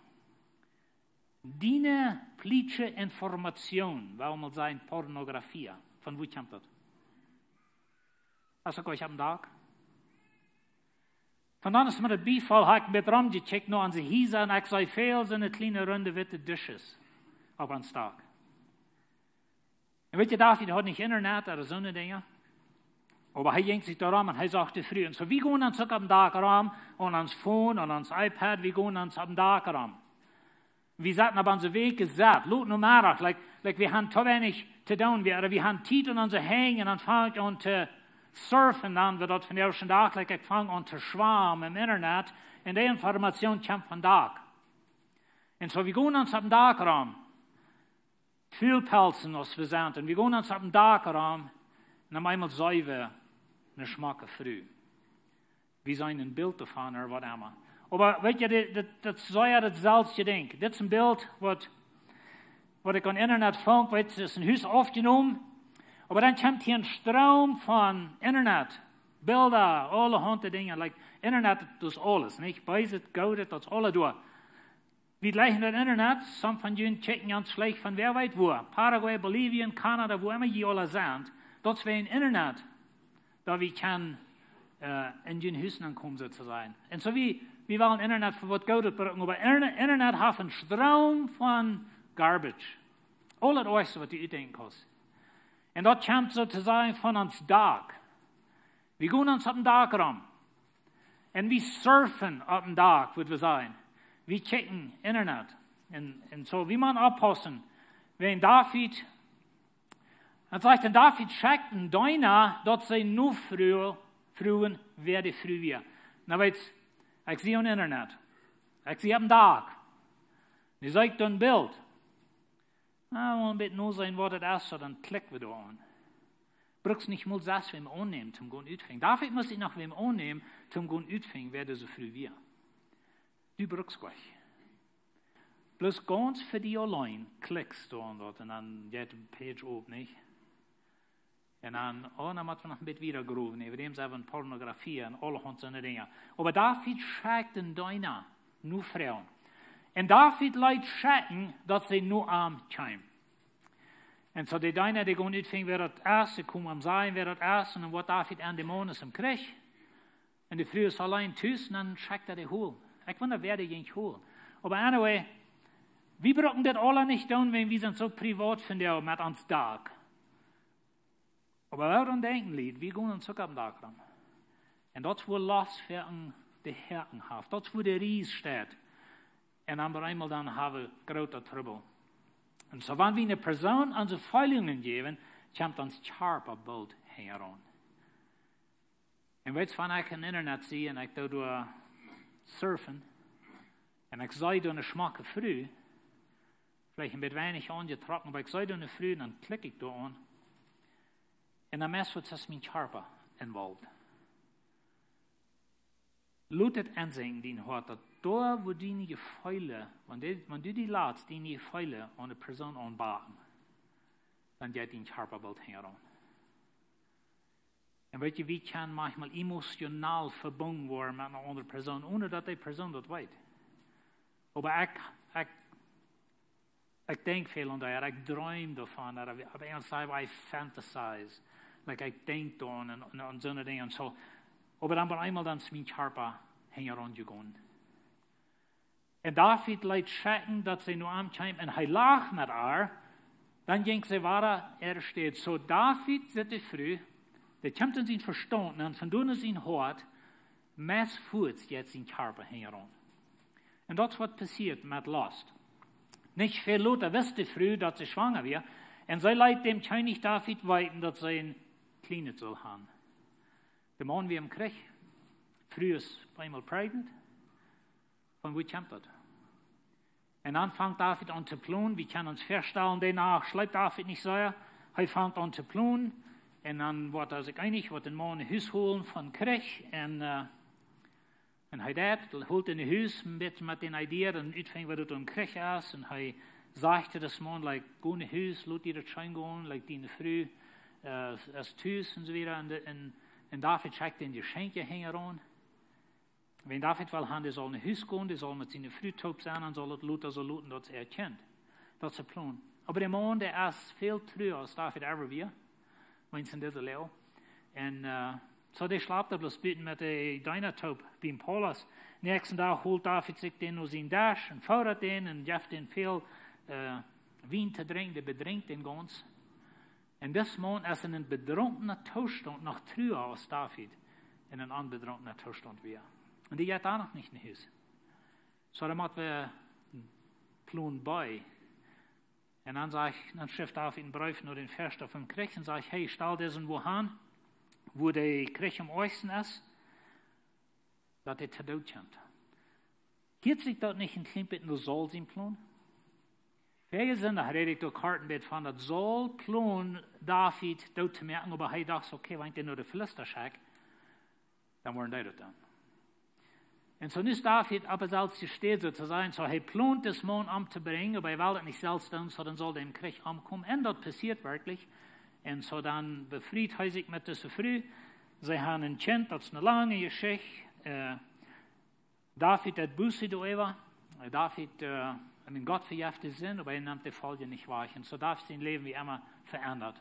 Diene plietsche Information, wudd wie mol sajen, Pornografie, von wua kjemt daut? Aus ekj aum Dak. Von dan es mie daut biejefoll, hab ekj een bät romjekjikjt no onse Hiesa un ekj sach väl soone kjliene runde witte Dishes opp ons Dak. Un weet jie, David haud nich Internet ooda soone Dinja. Oba hee jinkj sikj doa rom un hee sach de Fru. Un soo, wie gonen ons uk aum Dak rom, aun ons Phone, aun ons iPad, wie gonen ons aum Dak rom. Wie saten opp onse Wäakj sat, lot Nomeddach, like, like, wie haben too weinich to doonen, wie, ooda wie haben Tiet en onse Henj un dan fang ekj aun to surfen, dan woat daut von de ieeschte Dach, like, ekj fang aun to schwamen em Internet, un de Information kjemt von Dak. Un soo, wie gonen ons aum Dak rom. Väl Pelzen aus wie sent. Un wie gonen ons aum Dak rom. Un opp eemol seene wie eene schmocke Fru. Wie seenen een Bilt doavon, ooda waut emma. Oba weet jie, dit, dit, daut es soo, jo, daut selwje Dinkj. Dit es een Bilt, waut, waut ekj opp Internet funk, weet jie, es een Hus oppjenomen. Oba dan kjemt hia een Stroom von Internet. Bilda, aulahaunt Dinja, like, Internet, daut es aules, nich? Beeset, goodet, daut es aules doa. Wie jlikjen daut Internet, some von junt kjikjen ons veleicht von wäa weet wua. Paraguay, Bolivien, Kanada, wua emma jie aula sent. Daut es wäajen Internet, daut wie kjennen, äh, en june Hus aunkomen, soo to sajen. Un soo wie, wie wellen Internet fa waut Goodet brucken, oba Internet, Internet haft een Stroom von garbage. Aul daut Oajchste, waut du utdenkjen kaust. Un daut kjemt, soo to sajen, von ons Dak. Wie gonen ons opp een Dak rom. Un wie surfen opp een Dak, wudd wie sajen. Wie kjikjen Internet. Un, un soo, wie motten oppaussen. Wan David, daut sajcht, un David schekjt een Deena, daut see no Fru, Frues, wäa de Fru wia. Nu weetst, ekj sie opp Internet. Ekj sie opp een Dak. Nu see ekj een Bilt. Ah, wie wellen een bät noseenen, waut daut es, soo dan klikj wie doa aun. Brukst nich mol selfst wäm aunnämen, toom gonen utfinjen. David must nich noch wäm aunnämen, toom gonen utfinjen, wäa dise Fru wia. Du brukst nich. Bloos gaunz fa die auleen, klikjst du aun daut un dan jeit de Page op, nich? Un dan, oh, dan motten wie noch een bät wieda growen. Äwa däm sent wie Pornografie un aulahaunt soone Dinja. Oba David schekjt een Deena no Fru. Un David leet schekjen, daut see no am kjeem. Un soo de Deena, dee gonen utfinjen, wäa daut es, see komen am sajen, wäa daut es, un dan woat David en de Maun es em Kjrich. Un de Fru es auleen tus, un dan schekjt hee dee holen. Ekj wunda, wäa dee jinkj holen. Oba anyway, wie brucken dit aula nich doonen, wan wie sent soo privat von doa met ons Dak. Oba wie doonen denkjen, Lied, wie gonen ons uk opp een Dak rom. Un daut es wua Lost fa een de Häaken haft. Daut es wua de Ries steit. Un dan opp eemol dan hab wie groote Trubbel. Un soo, wan wie eene Persoon onse Feelungen jäwen, kjemt ons Kjarpa boolt hinjaraun. Un weetst, wan ekj em Internet sie un ekj doo doa surfen, un ekj see doa eene schmocke Fru, veleicht een bät weinich aunjetrocken, oba ekj see doa eene Fru, dan klikj ekj doa aun. Un dan meist waut es mien Kjarpa involved. Lot daut ensinkjen en dien Hoat, daut doa, wua diene Jefeele, wan du, wan du die latst, diene Jefeele aun de Persoon aunbaken, dan jeit dien Kjarpa boolt hinjaraun. Un weetst, wie kjennen maunchmol emotional vebungen woaren met eene aundre Persoon, onen daut dee Persoon daut weet. Oba ekj, ekj, ekj denkj väl aun daut, ekj dreem doavon, ooda ekj, ekj saj, I fantasize. Like, ekj denkj doa aun, aun, aun soone Dinja un soo. Oba dan opp eemol dan es mien Kjarpa hinjaraun jegonen. Un David leet schekjen, daut see no am kjeem, un hee lach met ar. Dan jinkj see wada äare Städ. Soo David sitt de Fru, Daut kjemt en sien Vestaunt, un von doa en sien Hoat, meist fuaz jeit sien Kjarpa hinjaraun. Un daut es waut passieet met Lost. Nich väl lota wist de Fru, daut see schwanga wia, un see leet däm Kjennich David weeten, daut see een Kjlienet sull han. De Maun wia em Kjrich, Fru es bie eemol pregnant. Von wua kjemt daut? Un dan fangt David aun to plonen. Wie kjennen ons väastalen, dee Nacht schleep David nich sea. Hee fangt aun to plonen. Un dan woat hee sikj eenich, woat een Maun no Hus holen von Kjrich. Un, äh, un hee deit, holt am no Hus, een bät met dän Idee, dan utfinjen, waut daut een Kjrich es. Un hee sajcht to dän Maun, like, go no Hus, lot die daut scheen gonen, like, diene Fru, äh, es tus un soo wieda. Un, de, un, un David schekjt dän Jeschenkj hinjaraun. Wan David well han, dee saul no Hus gonen, dee saul met siene Fru toop sennen, un saul daut lota soo loten, daut see erkjant. Daut es de Plon. Oba de Maun, dee es väl trua aus David ever wia, wan see en dise Läag. Un, äh, soo dee schlapt doa bloos buten met de Deena toop, biem Paulus. Näakjsten Dach holt David sikj dän no sien Desch un fodat dän un jeft dän väl, äh, Wien to drinkjen, dee bedrinkjt dän gaunz. Un dis Maun es en een bedrunkna Toostaunt noch trua aus David en een onbedrunkna Toostaunt wia. Un dee jeit dan noch nich no Hus. Soo, dan mott wie Plon B. Un dan sajcht, dan schrift David een Breef no dän Väaschta vom Kjrich un sajcht: Hey, stal disen wua han, wua de Kjrich aum oajsten es, daut hee to Doot kjemt. Hieet sikj daut nich een kjlien bät no Saul sien Plon? Väaje Sindach räd ekj doa kort een bät von, daut Saul plond David doot to moaken, oba hee docht: Okay, wan ekj dän no de Filista schekj, dan woaren dee daut doonen. Un soo nu es David opp de selwje Städ, soo to sajen. Soo, hee plond dis Maun omtobrinjen, oba hee well daut nich selfst doonen, soo dan saul dee em Kjrich omkomen. Un daut passieet werkjlich. Un soo dan befriet hee sikj met dise Fru. See han een Kjint, daut es eene lange Jeschicht. Äh, David deit Buße doaräwa. David, äh, ekj meen, Gott vejeft de Sind, oba hee nemt de Foljen nich wajch. Un soo David sien Läwen wia emma veendat.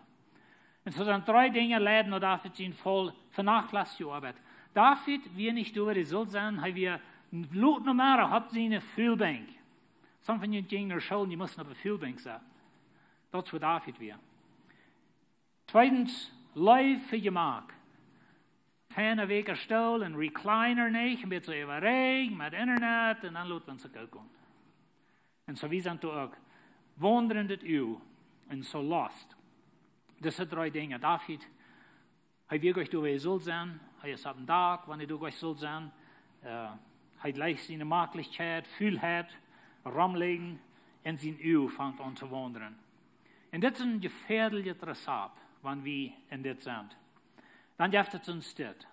Un soo sent dree Dinja leiden no David sien Faul: vernachlässigde Oabeit. David wia nich doa, wua hee sull sennen. Hee wia een Lot no Merra opp siene Fuelbenkj. Some von junt jinjen no School, jie musten opp de Fuelbenkj setten. Daut es wua David wia. Tweedens, Leew fa Jemak. Feina weeka Stool, een Recliner, nich? Een bät soo äwaräajen met Internet un dan lot wie ons daut goot gonen. Un soo wie sent doa uk. Waundren en daut Iewen un soo Lost. Dise dree Dinja. David, hee wia nich doa, wua hee sull sennen. Hee es opp een Dak, wan hee doa nich sull sennen. Äh, hee jleicht siene Maklichkjeit, Fualheit, romligjen, un sien Iewen fangt aun to waundren. Un dit es een jefäadlichet Rezapt, wan wie en dit sent. Dan jeft et soon Stekj.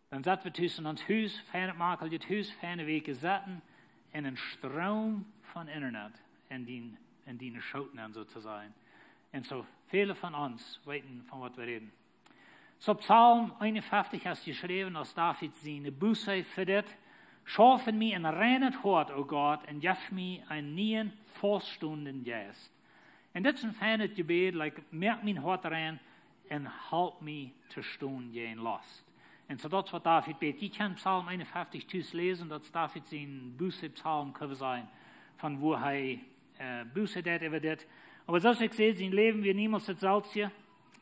Dan sett wie tus en ons Hus, feinet makeljet Hus, feine weeke Setten, un een Stroom von Internet en dien, en diene Schoot nenn, soo to sajen. Un soo väle von ons weeten, von waut wie räden. Soo Psalm eenunfeftich es jeschräwen aus David siene Buße fa dit: Schauf en mie een reinet Hoat, o Gott, un jeff mie eenen nieen, fauststonenden Jeist. Un dit es een feinet Jebäd, like, moak mien Hoat rein un halp mie to stonen jäajen Lost. Un soo daut es waut David bät. Jie kjennen Psalm eenunfeftich tus läsen, daut es David sien Buße-Psalm, kjenn wie sajen, von wua hee, äh, Buße deit äwa dit. Oba soo aus ekj säd, sien Läwen wia niemols daut selwje.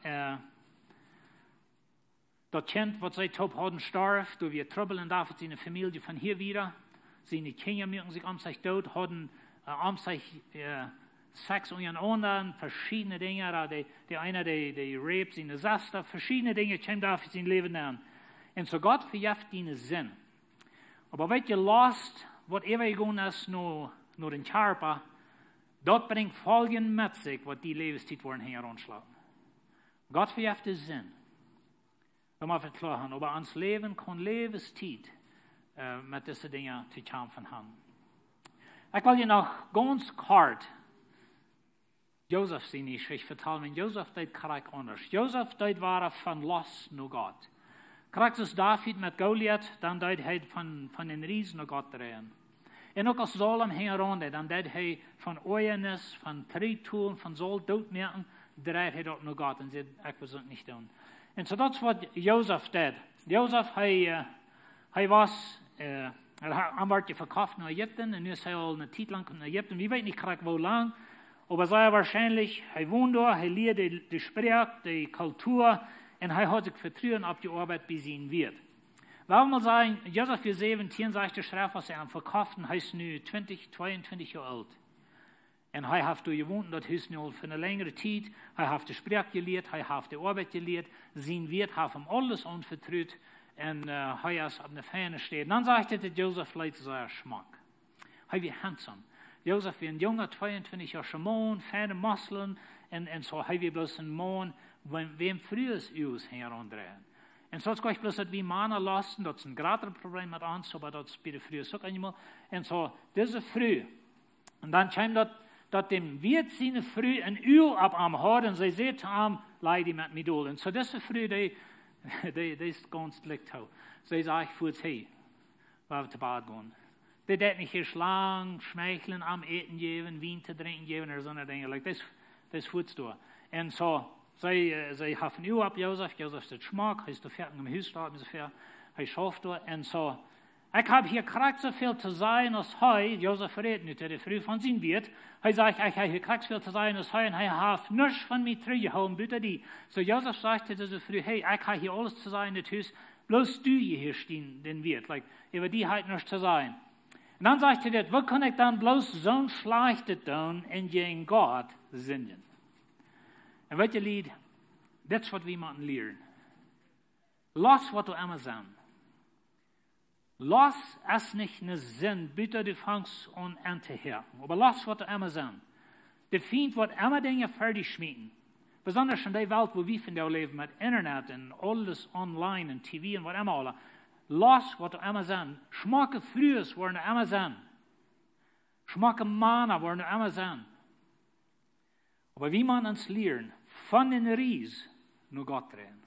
Äh, daut Kjint, waut see toop hauden, storf. Doa wia Trubbel en David siene Famielje von hia wieda. Siene Kjinja muaken sikj om sikj doot, hauden, äh, om sikj, äh, Sex unjarenaunda, veschiedne Dinja, äh, de, de eena, dee, dee raped siene Sesta, veschiedne Dinja kjeemen David sien Läwen aun. Un soo Gott vejeft diene Sind. Oba weetst, Lost, waut äwajegonen es no, no dän Kjarpa, daut brinjt Foljen met sikj, waut dee Läwenstiet woaren hinjaraun schlapen. Gott vejeft de Sind. Daut mott wie kloa haben, oba ons Läwen kaun Läwenstiet, äh, met dise Dinja to kjamfen haben. Ekj well junt noch gaunz kort Josef siene Jeschicht vetalen. Josef deed krakjt aundasch. Josef deed wada von Lost no Gott. Krakjt soo aus David met Goliat, dan deed hee von, von dän Riesen no Gott dreien. Un uk aus Saul am hinjaraun deed, dan deed hee von Oajanis, von Tritt tolen, von Saul dootmoaken, dreid hee daut no Gott un säd: Ekj well daut nich doonen. Un soo daut es waut Josef deed. Josef, hee, äh, hee wia, äh, hee ha-, hee wort je vekoft no Ägipten un nu es hee aul eene Tiet lang en Ägipten. Wie weeten nich krakjt woo lang, oba sea woarschienlich, hee wond doa, hee lieed de, de Sproak, de Kultua, Un hee haud sikj Vetruen oppjeoabeit bie sien Wieet. Wuarom saul Josef, Varsch säwentieen, sajcht de Schreft, aus see am vekofften, hee es nu twintich, tweeuntwintich Joa oolt. Un hee haft doa jewont, daut Hus nu aul fa eene lenjre Tiet. Hee haft de Sproak jelieet, hee haft de Oabeit jelieet. Sien Wieet haft am aules aunvetrut. Un, äh, hee es opp eene feine Städ. Un dan sajcht et, daut Josef leet sea schmock. Hee wia handsome. Josef wia een junga, tweeuntwintich Joa Maun, feine Muskjlen. Un, un soo, hee wia bloos een Maun, wäm, wäm Frues Uagen hinjaraun dreien. Un soo es et bloos, daut wie Mana losten, daut es een jratret Problem met ons, oba daut es bie de Frues uk eemol. Un soo, dise Fru, un dan kjeem daut, daut däm Wieet siene Fru een Uag opp am haud, un see säd to am: "Laj die met mie dol." Un soo dise Fru, dee, dee, dee es gaunz licht too. See säd fuaz: "Hey, lot ons to Bad gonen." Dee deed nich ieescht lang schmeicheln, am Äten jäwen, Wien to drinkjen jäwen, ooda soone Dinja. Like, dee es, dee es fuaz doa. Un soo, see, äh, see haft een Uag opp Josef, Josef es schmock, hee es doa foaken em Hus, steit mie soo väa, hee schauft doa. Un soo, ekj hab hia krakjt soo väl to sajen aus hee, Josef rät nu to de Fru von sien Wieet. Hee sajcht: "Ekj hab hia krakjt soo väl to sajen aus hee, un hee haft nuscht von mie trigjjehoolen, buta die." Soo Josef sajcht to dise Fru: "Hey, ekj hab hia aules to sajen, daut Hus, bloos du hia hieescht dän, dän Wieet. Like, äwa die hab ekj nuscht to sajen." Un dan sajcht hee dit: "Woo kaun ekj dan bloos soont Schlajchtet doonen un jäajen Gott sindjen?" Un weet jie, Lied, dit es waut wie motten lieren. Lot waut doa emma sent. Lot es nich eene Sind, buta du fangst aun auntohäakjen. Oba lot waut doa emma sent. De Fient woat emma Dinja fa die schmieten. Besonda en dee Welt, wua wie vondoag läwen met Internet un aules online un T V un waut emma aula. Lot waut doa emma sent. Schmocke Frues woaren doa emma sennen. Schmocke Mana woaren doa emma sennen. Oba wie motten ons lieren, von dän Ries no Gott dreien.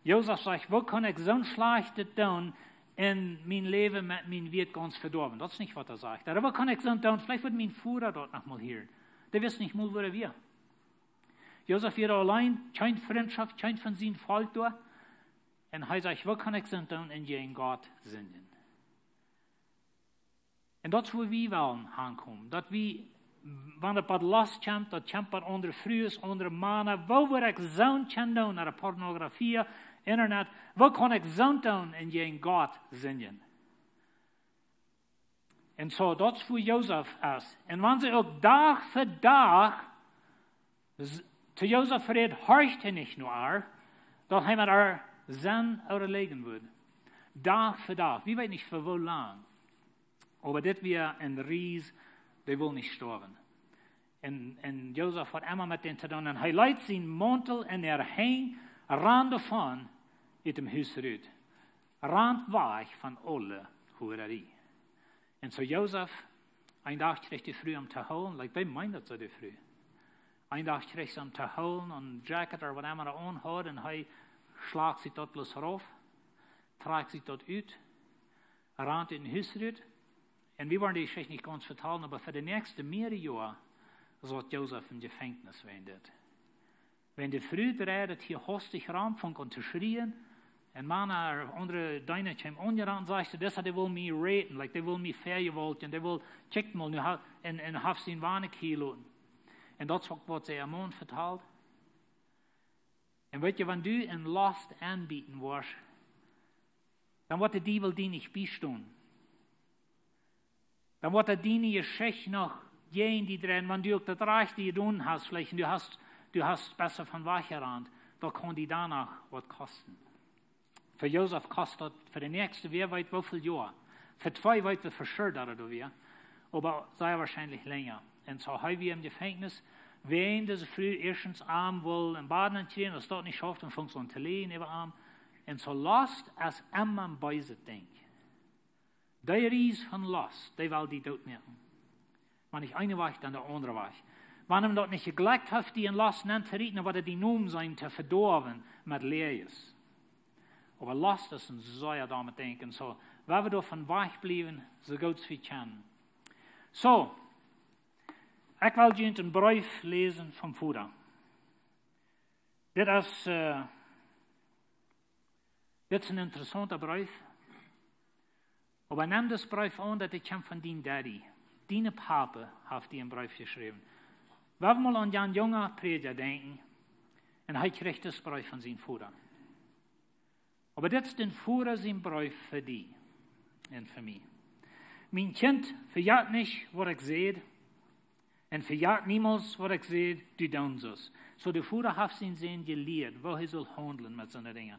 Josef sajcht: "Woo kaun ekj soont Schlajchtet doonen un mien Läwen met mien Wieet gaunz vedoawen?" Daut es nich waut hee sajcht. Ooda: "Woo kaun ekj soont doonen?" Veleicht wudd mien Voda daut noch mol hieren. Dee wist nich mol, wua hee wia. Josef wia auleen, kjeene Frintschoft, kjeena von sien Volkj doa. Un hee sajcht: "Woo kaun ekj soont doonen un jäajen Gott sindjen?" Un daut es, wua wie wellen hankomen. Daut wie, wan et waut Lost kjemt, daut kjemt waut aundre Frues, aundre Mana, woo woa ekj soont kjennen doonen, no de Pornografie, Internet, woo kaun ekj soont doonen un jäajen Gott sindjen? Un soo, daut es wua Josef es. Un wan see uk Dach fa Dach s-, to Josef räd, horcht hee nich no ar, daut hee met ar sennen ooda läajen wudd. Dach fa Dach. Wie weeten nich fa woo lang. Oba dit wia een Ries, dee wull nich stoawen. Un, un Josef haud emma met dän to doonen. Un hee leet sienen Mauntel en äare Henj, rand doavon ut däm Hus rut. Rand wajch von aule Huararie. Un soo Josef, een Dach kjrieech de Fru am to hoolen, like, dee meend daut soo, de Fru. Een Dach kjrieech see am to hoolen, een Jacket ooda waut emma hee aunhaud, un hee schlach sikj daut bloos rauf, trakjt sikj daut ut, rand ut däm Hus rut. Un wie woaren dee Jeschicht nich gaunz vetalen, oba fa de näakjste mearere Joa saut Josef em Jefenkjnis wäajen dit. Wan de Fru dreid hia hastich rom, funk aun to schrieen, un Mana, aundre Deena kjeemen aunjerant un säden: "Dee, dee well mie rapen, like, dee well mie vejewaultjen, dee well, kjikj mol, nu ha-," un, un haft sien Wajch hia loten. Un daut es uk waut see äa Maun vetalt. Un weet jie, wan du en Lost aunbieten woascht, dan woat de Diewel die nich biestonen. Dan woat hee diene Jeschicht noch jäajen die dreien, wan du uk daut Rajchte jedonen hast, veleicht, un du hast, du hast bäta von wajch jerant, daut kaun die doano waut kosten. Fa Josef kost daut fa de näakjste, wäa weet woo väl Joa. Fa twee weet wie for sure, daut et doa wia. Oba sea woarschienlich lenja. Un soo hee wia em Jefenkjnis, wäajen dise Fru ieeschtens am wull em Bad nenn kjrieen, aus daut nich schauft, dan funk see aun to läajen äwa am. Un soo Lost es emma een beeset Dinkj. Dee Ries von Lost, dee well die dootmoaken. Wan nich eene Wajch, dan de aundre Wajch. Wan am daut nich jejlekjt haft, die en Lost nenn to rieten, dan woat hee die nomen sennen to vedoawen met Läajes. Oba Lost es een sea domet Dinkj. Soo, wie wellen doavon wajch bliewen, soo goot aus wie kjennen. Soo, ekj well junt een Breef läsen vom Voda. Dit es, äh, dit es een interessaunta Breef. Oba nem disen Breef aun, daut dee kjemt von dien Daddy. Dien Papa haft die een Breef jeschräwen. Wie wellen mol aun jan junga Prädja denkjen. Un hee kjrieech disen Breef von sien Voda. Oba dit es dän Voda sien Breef fa die un fa mie. Mien Kjint, vejät nich waut ekj säd, un vejät niemols waut ekj säd du doonen sust. Soo de Voda haft sienen Sän jelieet woo hee sull haundlen met soone Dinja.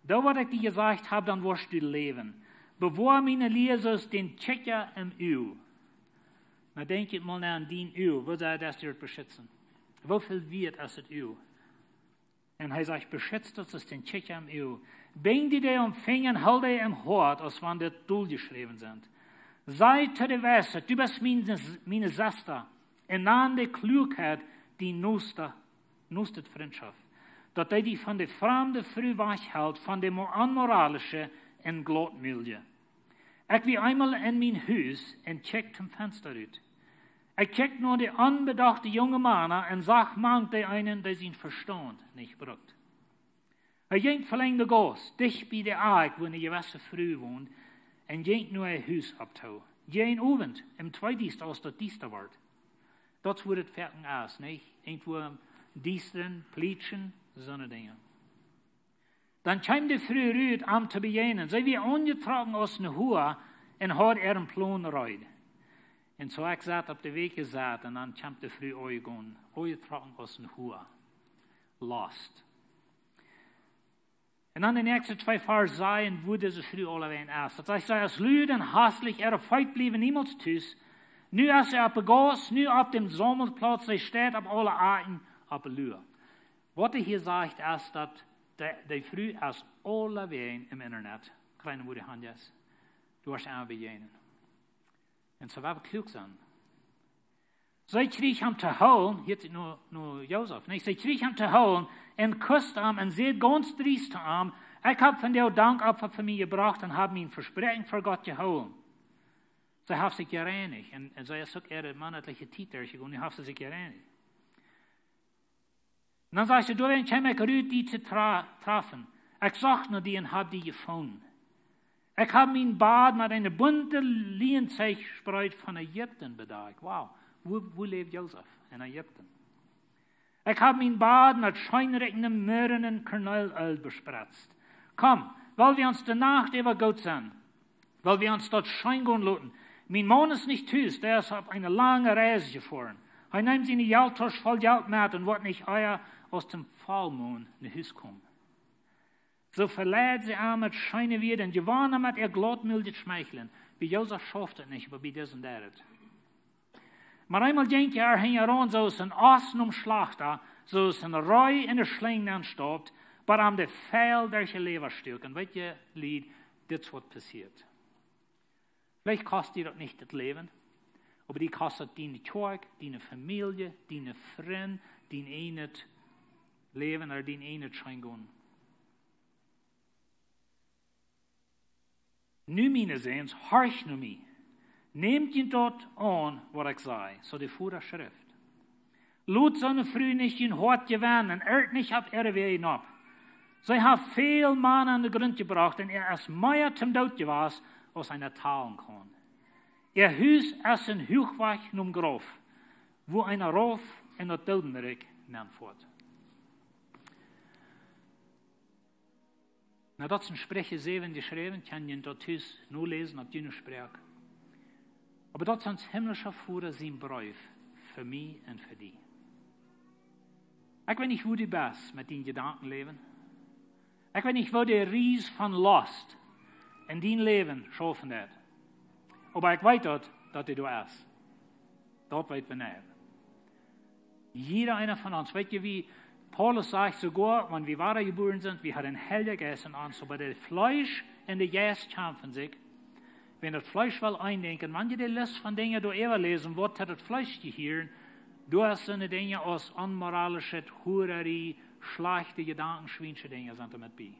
Doo waut ekj die jesajcht hab, dan woascht du läwen. Bewoa miene Lia soo aus dän Kjikja em Uag. Nu denkj mol no aun dien Uag, woo sea daut die beschitzen. Woo väl wieet es daut Uag? Un hee sajcht: Beschitzt daut soo aus dän Kjikja em Uag. Binj die dee om Finja un hool dee em Hoat, aus wan dee doljeschräwen sent. Saj to de Weisheit: Du best miene, miene Sesta. Un aun de Kluakheit diene noste, noste Frintschoft. Daut dee die von de framde Fru wajchhelt, von de mo-, onmoralische un glautmulje. Ekj wia eemol en mien Hus un kjikjt toom Fensta rut. Ekj kjikjt no de onbedochte junge Mana un sach mank dee eenen, dee sien Vestaunt nich brukt. Hee jinkj velenjd de Gauss, dicht bie de Akj, wua eene jewesse Fru wond, un jinkj no äa Hus opp too. Jäajen Owent, em Tweediesta, aus daut diesta wort. Daut es woo daut foaken es, nich? Irjentwua em Diestren, plietschen, soone Dinja. Dan kjeem de Fru rut, am to bejäajnen. See wia aunjetrocken aus ne Hoa un haud äaren Plon reed. Un soo ekj saut opp de Wäakj jesaut un dan kjeem de Fru aunjegonen, aunjetrocken aus ne Hoa. Lost. Un dan de näakjste twee Varsch sajen, woo dise Fru aulawäajen es. Daut sajcht: See es lud un hastlich, äare Feet bliewen niemols tus. Nu es see opp de Gauss, nu opp däm Saumelplauz, see steit opp aule Akjen opp de Lua. Waut hee hia sajcht, es daut de, de Fru es aulawäajen em Internet. Kjikj wua du han jeist. Du woascht am bejäajnen. Un soo woa wie kluak sennen. See kjrieech am to hoolen, hia es et no, no Josef, nä? See kjrieech am to hoolen un kust am un säd gaunz driest to am: Ekj hab vondoag Dankopfa fa mie jebrocht un hab mien Vespräakjen ver Gott jehoolen. See haft sikj jereinicht. Un, un see es uk äare moonatliche Tiet derchjegonen. Nu haft see sikj jereinicht. Un dan sajcht see: Doawäajen kjeem ekj rut, die to tra-, trafen. Ekj socht no die un hab die jefungen. Ekj hab mien Bad met eene bunte Lienenzeijspreet von Ägipten bedakjt. Wow. Wua, wua läwd Josef? En Ägipten. Ekj hab mien Bad met scheenriekjendem Mirren un Korneeleel bespretzt. Komm, well wie ons de Nacht äwa goot sennen. Well wie ons daut scheen gonen loten. Mien Maun es nich tus, dee es opp eene lange Reis jefoaren. Hee neem siene Jelttausch voll Jelt met un woat nich ea aus toom Vollmond no Hus komen. Soo veleid see am met scheene Wieed un jewonn am met äa glautmuljet Schmeichlen. Bie Josef schauft et nich, oba bie disen deed et. Mau eemol jinkj hee hinjaraun, soo aus een Oss nom Schlajchta, soo aus een Ree enne Schlinj nenn staupt, bat am de Fiel derch de Läwa stuak. Un weet jie, Lied, dit es waut passieet. Veleicht kost die daut nich daut Läwen, oba die kost daut diene Kjoakj, diene Famielje, diene Frind, dien eejnet Läwen ooda dien eejnet Scheengonen. Nu, miene Säns, horcht no mie. Nämt junt daut aun, waut ekj saj, soo de Voda schrift. Lot soone Fru nich jun Hoat jewennen un irrt nich opp äare Wäaj nopp. See haft väl Mana aun de Grunt jebrocht un äa es mea toom Doot jewast, aus eena talen kaun. Äa Hus es een Huachwajch nom Grauf, wua eena rauf en daut Doodenrikj nenn foat. Nu, daut es en Spricha säwen jeschräwen, kjenn jie daut tus noläsen opp june Sproak. Oba daut es ons himlischa Voda sien Breef fa mie un fa die. Ekj weet nich, wua du best met dien Jedankenläwen. Ekj weet nich, woo de Ries von Lost en dien Läwen schaufen deit. Oba ekj weet daut, daut hee doa es. Daut weet wie nich. Jieda eena von ons, weet jie, woo Paulus sajcht, soogoa wan wie wada jebuaren sent, wie haben dän Heiljen Jeist en ons, oba daut Fleesch un de Jeist kjamfen sikj. Wan daut Fleesch well eendenkjen, wan jie de List von Dinja doa äwaläsen, waut daut Fleesch jehieren, doa sent Dinja aus onmoralischet, Hurarie, schlajchte Jedanken, schwiensche Dinja sent doa met bie.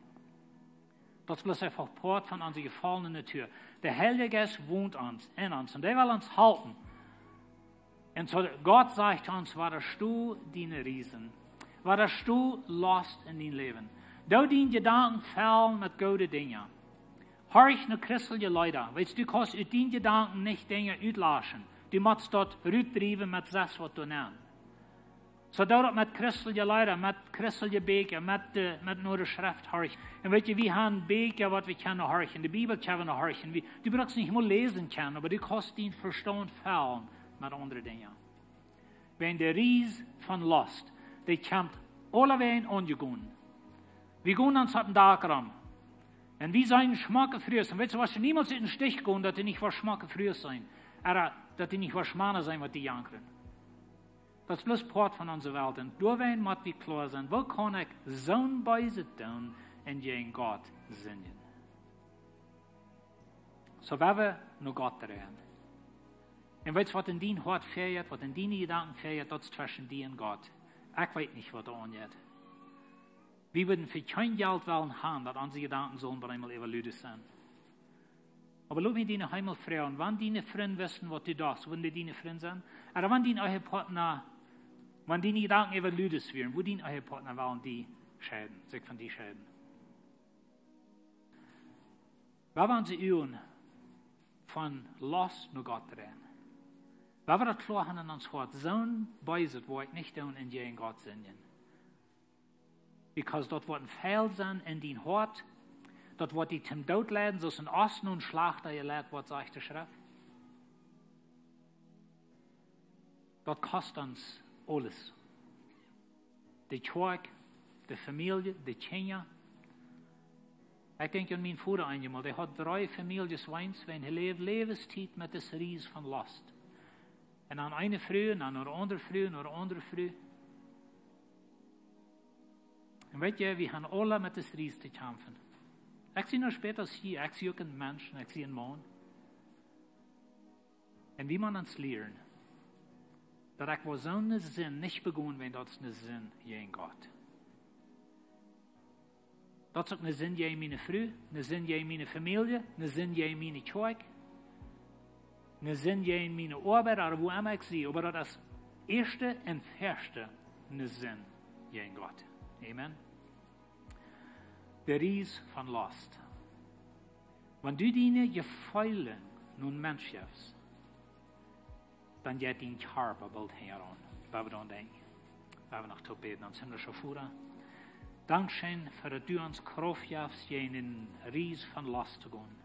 Daut es bloos eefach Poat von onse jefollne Natua. De Heilje Jeist wont ons, en ons, un dee well ons halpen. Un soo Gott sajcht ons: Wadastoh diene Riesen. Wadastoh Lost en dien Läwen. Doo diene Jedanken fellen met goode Dinja. Horch no christelje Leeda. Weetst, du kaust ut diene Jedanken nich Dinja utlaschen. Du motst daut rutdriewen met sest waut du nennst. Soo daut met christelje Leeda, met christelje Bieekja, met de, met no de Schreft horchen. Un weet jie, wie haben Bieekja, waut wie kjennen horchen. De Bibel kjennen horchen. Wie, du brukst nich mol läsen kjennen, oba du kaust dien Vestaunt fellen met aundre Dinja. Wan de Ries von Lost, dee kjemt aulewäajen aunjegonen. Wie gonen ons opp dän Dak rom. Un wie seenen schmocke Frues. Un weetst du, waut, du woascht niemols ut dän Stich gonen, daut du nich woascht schmocke Frues seenen. Ooda daut du nich woascht Mana seenen, waut die jankren. Daut es bloos Poat von onse Welt. Un doawäajen mott wie kloa sennen, woo kaun ekj soon Beeset doonen un jäajen Gott sindjen? Soo, wan wie no Gott dreien. Un weetst, waut en dien Hoat väajeit, waut en diene Jedanken väajeit, daut es tweschen die un Gott. Ekj weet nich, waut doa aunjeit. Wie wudden fa kjeen Jelt wellen haben, daut onse Jedanken sullen bie eemol äwa Ludes sennen. Oba lot mie die noch eemol froagen, wan diene Frind wisten, waut du deist, wudden dee diene Frind sennen? Ooda wan dien Ehepartner, wan diene Jedanken äwa Ludes wieren, wudd dien Ehepartner wellen die scheiden, sikj von die scheiden? Wan wie onse Uagen von Lost no Gott dreien. Wan wie daut kloa haben en ons Hoat, soon Beeset woa ekj nich doonen un jäajen Gott sindjen. Because daut woat een Feil sennen en dien Hoat. Daut woat die tom Doot leiden, soo aus een Oss no een Schlajchta jeleit woat, sajcht de Schreft. Daut kost ons aules. De Kjoakj, de Famielje, de Kjinja. Ekj denkj aun mienen Voda eenjemol. Dee haud dree Famieljes, wiels hee läwd Läwenstiet met dise Ries von Lost. Un dan eene Fru, un dan eene aundre Fru, un eene aundre Fru. Un weetst du, wie haben aule met dise Ries to kjamfen. Ekj sie nich bäta aus du, ekj sie uk een Mensch, un ekj sie een Maun. Un wie motten ons lieren, daut ekj woa soone Sind nich begonen, wan daut es eene Sind jäajen Gott. Daut es uk eene Sind jäajen miene Fru, eene Sind jäajen miene Famielje, eene Sind jäajen miene Kjoakj, eene Sind jäajen miene Oabeida, ooda wua emma ekj sie, oba daut es ieescht un ieescht eene Sind jäajen Gott. Amen. De Ries von Lost. Wan du diene Jefeelen no een Mensch jefst, dan jeit dien Kjarpa boolt hinjaraun. Wan wie dan denkjen, wan wie noch toop bäden, ons himlischa Voda. Dankscheen fa daut du ons Krauft jefst, jäajen dän Ries von Lost to gonen.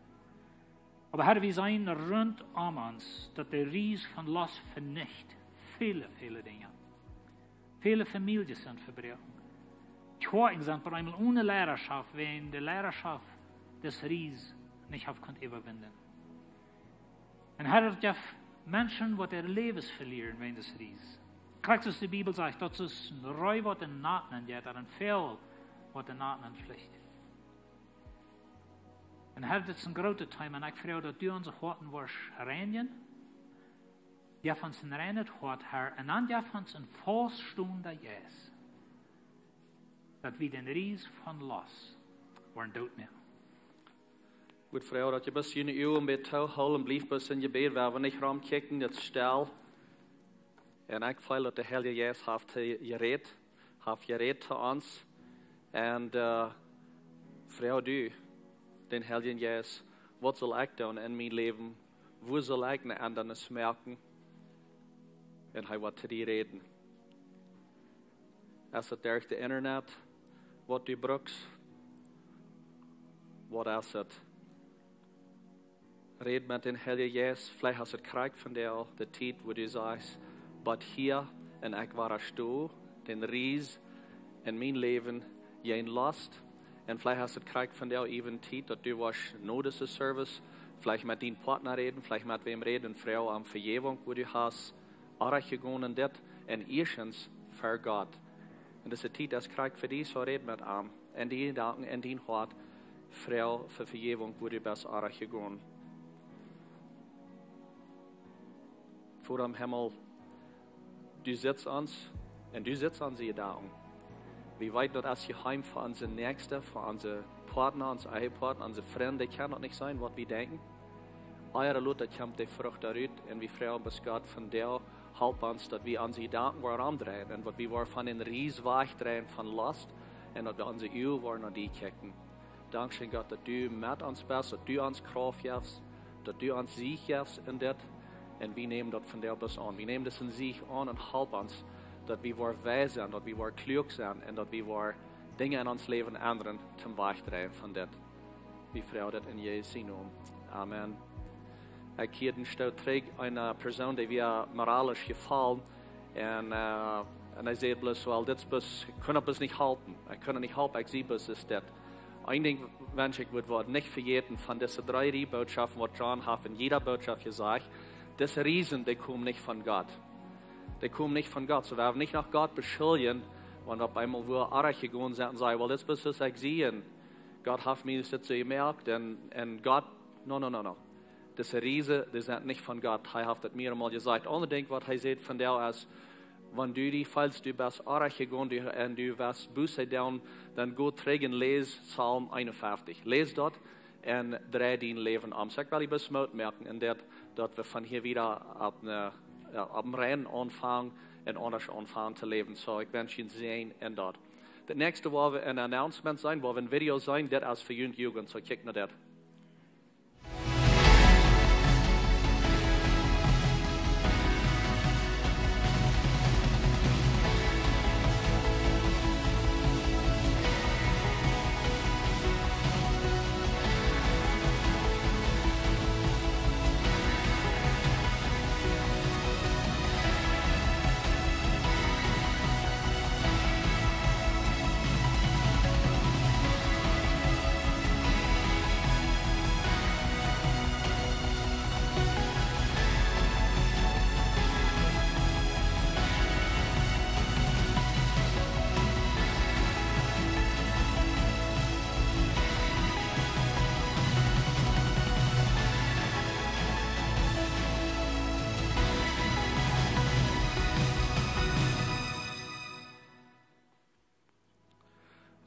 Oba Herr, wie seenen runtom ons, daut de Ries von Lost venicht väle, väle Dinja. Väle Famieljes sent vebroaken. Kjoakjen sent bie eemol one Leidaschoft, wiels de Leidaschoft dise Ries nich haft kunt äwawinjen. Un Herr, daut jeft Menschen, waut äa Läwen velieren wäajen dise Ries. Krakjt soo aus de Bibel sajcht, daut es een Ree, waut en Nacht nenjeit, ooda een Voagel, waut en Nacht nenfliecht. Un Herr, dit es een grootet Thema, un ekj froag, daut du onse Hoaten woascht reinjen. Jeff ons een reinet Hoat, Herr, un dan jeff ons een fauststonda Jeist, daut wie dän Ries von Lost woaren dootmoaken. Ekj froag, daut jie bloos june Uagen bie toohoolen, bliewt bloos em Jebäd, wie woaren nich romkjikjen, daut es stell. Un ekj feel, daut de Heilje Jeist haft jerät, haft jerät to ons. Un, äh, froag du dän Heiljen Jeist, waut saul ekj doonen en mien Läwen? Wua saul ekj eene Endrunk moaken? Un hee woat to die räden. Es et derch de Internet, waut du brukst? Waut es et? Räd met dän Heiljen Jeist, veleicht es et krakjt vondoag de Tiet, wua du sajchst, bat hia, un ekj woa stonen, dän Ries en mien Läwen jäajen Lost. Un veleicht es et krakjt vondoag äwent Tiet, daut du woascht no dise Service, veleicht met dienen Partner räden, veleicht met wäm räden, froag om Vejäwunk, wua du hast orrajcht jegonen en dit, un ieeschtens ver Gott. Un dise Tiet es krakjt fa die, soo räd met am. En diene Jedanken, en dien Hoat, froag fa Vejäwunk, wua du best orrajcht jegonen. Voda em Himmel, du sitst ons, un du sitst onse Jedanken. Wie weeten, daut es jeheim fa onse Näakjste, fa onse Partner, onse Ehepartner, onse Frind, dee kjennen daut nich seenen, waut wie denkjen. Ea daut kjemt de Frucht doarut, un wie froagen bloos Gott vondoag, halp ons, daut wie onse Jedanken woaren omdreien, un daut wie woaren von dän Ries wajchdreien von Lost, un daut wie onse Uagen woaren no die kjikjen. Dankscheen, Gott, daut du met ons best, daut du ons Krauft jefst, daut du ons Sieg jefst en dit. Un wie nämen daut vondoag bloos aun. Wie nämen disen Sieg aun un halp ons, daut wie woaren weis sennen, daut wie woaren kluak sennen un daut wie woaren Dinja en ons Läwen endren, toom wajchdreien von dit. Wie froagen dit en Jesus sien Nomen. Amen. Ekj hieed een Stoot trigj eene Persoon, dee wia moralisch jefollen. Un, äh, un hee säd bloos: "Well, dit es bloos, ekj kunn daut bloos nich halpen. Ekj kunn daut nich halpen, ekj sie bloos, es dit." Een Dinkj wensch ekj, wie woaren nich vejäten von dise dree Rieej Bootschoften, waut John haft en jieda Bootschoft jesajcht. Dise Riesen, dee komen nich von Gott. Dee komen nich von Gott. Soo, wie haben nich no Gott beschuljen, wan wie opp eemol wua oajch jegonen sent un sajen: "Well, dit es bloos, soo aus ekj sie, un Gott haft mie dit soo jemoakt, un, un Gott, no, no, no, no." Dise Riesen, dee sent nich von Gott. Hee haft daut mieremol jesajcht. Aundret Dinkj, waut hee sajcht von die es: "Wan du die feelst, du best oajch jegonen, du, un du west Buße doonen, dan go trigj un läs Psalm eenunfeftich. Läs daut un drei dien Läwen om." Soo, ekj well die bloos Moot moaken en dit, daut wie von hia wieda opp eene, jo, opp eenen reinen Aunfank un aundasch aunfangen to läwen. Soo, ekj wensch junt Säajen en daut. Daut näakjste, wua wie een Announcement seenen, wua wie een Video seenen, dit es fa junt Jugend. Soo, kjikj no dit.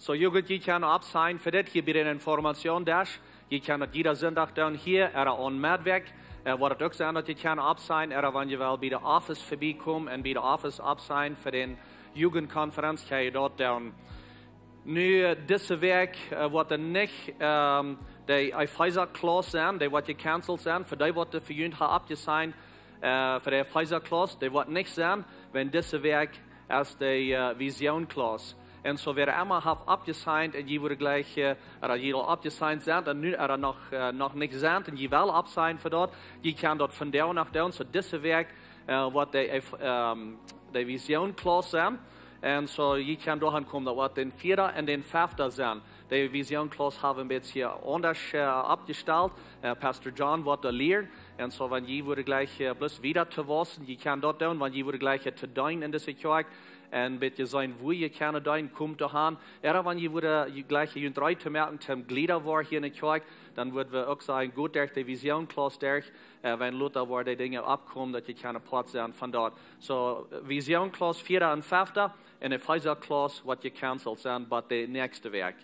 Soo, Jugend, jie kjennen oppseenen fa dit hia bie dän Informationsdesk. Jie kjennen daut jieda Sindach doonen hia, ooda aum Meddach. Äh, woat daut uk sennen, daut jie kjennen oppseenen, ooda wan jie wellen bie de Office verbiekomen un bie de Office oppseenen fa de Jugendkonferenz, kjenn jie daut doonen. Nu, äh, dise Wäakj, äh, woat dan nich, ähm, de Efeesa-Class sennen, dee woat gecancelt sennen, fa dee, waut de Vejugend haft oppjeseent, äh, fa de Efeesa-Class, dee woat nich sennen, wiels dise Wäakj es de, äh, Vision-Class. Un soo, wäa emma haft oppjeseent un jie woaren jlikj, äh, ooda jie aul oppjeseent sent un nu ooda noch, äh, noch nich sent un jie wellen oppseenen fa daut, jie kjennen daut vondoag noch doonen. Soo, dise Wäakj, äh, woat de, ähm, de Vision-Class sennen. Un soo, jie kjennen doahan komen, daut woat dän vieeden un dän feften sennen. De Vision-Class hab wie een bät aundasch, äh, oppjestalt. Äh, Pastor John woat doa lieren. Un soo, wan jie woaren jlikj, äh, bloos wieda to wausen, jie kjennen daut doonen, wan jie woaren jlikj, äh, to deenen en dise Kjoakj un een bät seenen, woo jie kjennen deenen, komt doahan. Ooda wan jie woaren, äh, jlikj, äh, junt reed to moaken, toom Jlieda woaren hia en de Kjoakj, dan wudd wie uk sajen, got derch de Vision-Class derch, äh, wan lota woaren dee Dinja oppkomen, daut jie kjennen Poat sennen von daut. Soo, äh, Vision-Class vieeden un feften un Efeesa-Class woat gecancelt sennen, bat de näakjste Wäakj.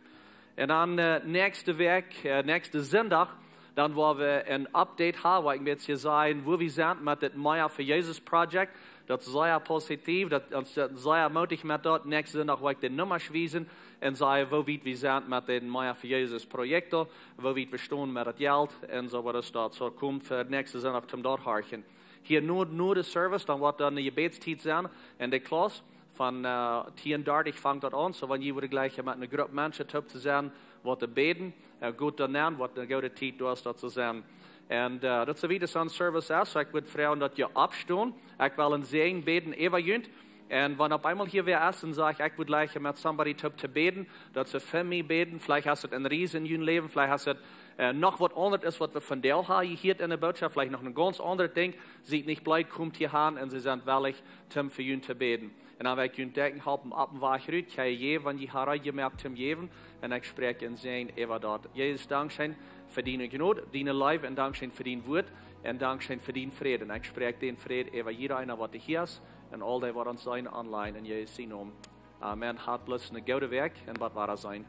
Un dan, äh, näakjste Wäakj, äh, näakjsten Sindach, dan woa wie een Update haben, wua ekj een bät sajen, wua wie sent met dit Meiha fa Jesus Project. Daut es sea positiv, daut, ons daut sea mootich met daut. Näakjsten Sindach woa ekj de Nummasch wiesen un sajen, woo wiet wie sent met dit Meiha fa Jesus Project, woo wiet wie stonen met daut Jelt un soo wieda. Daut soo, komt fa näakjsten Sindach toom daut horchen. Hia no, no de Service, dan woat doa eene Jebädstiet sennen en de Class. Von, äh, tieen dartich fangt daut aun, soo wan jie woaren jlikj met eene Grupp Menschen toop to sennen, waut to bäden, äh, got doa nenn, woat eene goode Tiet doa es daut to sennen. Un, äh, daut es soo wiet aus een Service es, soo ekj wudd froagen, daut jie oppstonen. Ekj well een Säajen bäden äwa junt. Un wan opp eemol hia wäa es un sajcht: "Ekj wudd jlikj met somebody toop to bäden", daut see fa mie bäden. Veleicht es et een Ries en jun Läwen, veleicht es et, äh, noch waut aundret es, waut wie vondoag haben jehieet en de Bootschoft, veleicht noch een gaunz aundret Dinkj. Siet nich bleed, komt hia han un see sent wellich, toom fa junt to bäden. Un dan well ekj junt denkjen halpen opp dän Wajch rut, kjenn jie jäwen, wan jie haben reed jemoakt toom jäwen. Un ekj spräakj een Säajen äwa daut. Jesus, dankscheen fa diene Jnod, diene Leew un dankscheen fa dien Wuat un dankscheen fa dien Fräd. Un ekj spräakj dän Fräd äwa jieda eena, waut hia es un aul dee, waut ons seenen online, en Jesus sien Nomen. Amen. Hat bloos eene goode Wäakj un bat wada seenen.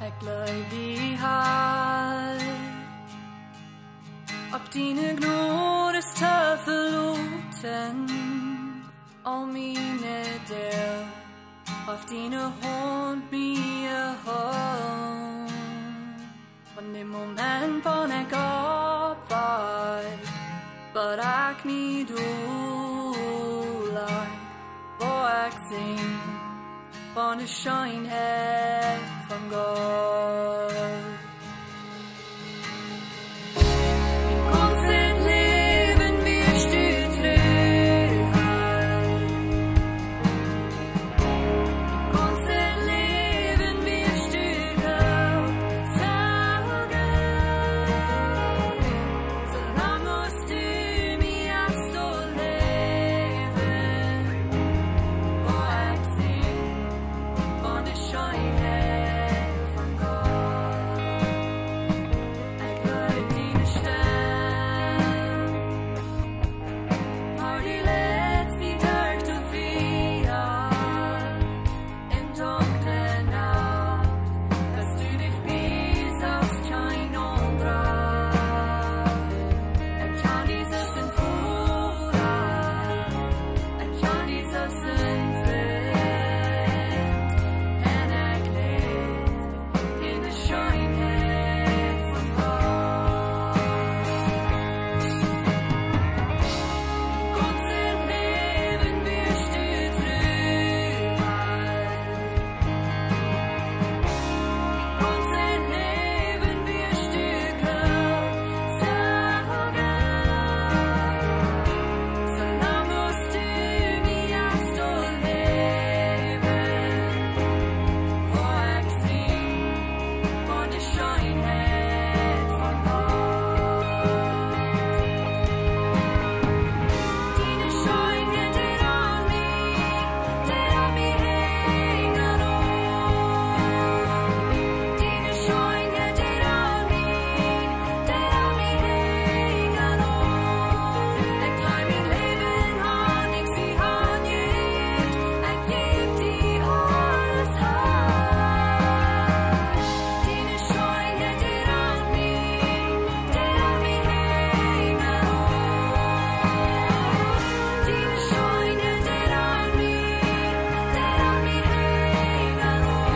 Ekj jleew die, Herr, opp diene Jnod es to veloten. Aul miene Doag haft diene Haunt mie jehoolen. Von däm Moment, wan ekj oppwakj, bat ekj mie dol laj, woa ekj sinjen von de Scheenheit von Gott. Mien gaunzet Läwen wieescht du tru halden. Mien gaunzet Läwen wieescht du Gott sagen. Soo lang aus du mie hast doa läwen, woa ekj sinjen von de Scheenheit von Gott. Ekj leew diene Stemm. Har du leidst mie derch daut Fia en dunkle Nacht, best du nich bie, saust kjeen aundra. Ekj kjan die aus een Voda, ekj kjan die aus een Frint, un ekj läw en de Scheenheit von Gott. Mien gaunzet Läwen wieescht du tru halden. Mien gaunzet Läwen wieescht du Gott sagen. Soo lang aus du mie hast doa läwen, woa ekj sinjen von de Scheenheit von Gott. Diene Scheenheit deit aun mie, deit aun mie henjen aun. Diene Scheenheit deit aun mie, deit aun mie henjen aun. Ekj laj mien Läwen han, ekj sie hanjejäft, ekj jäw die aules han. Diene Scheenheit deit aun mie, deit aun mie henjen aun. Diene Scheenheit deit aun mie, deit aun mie henjen aun.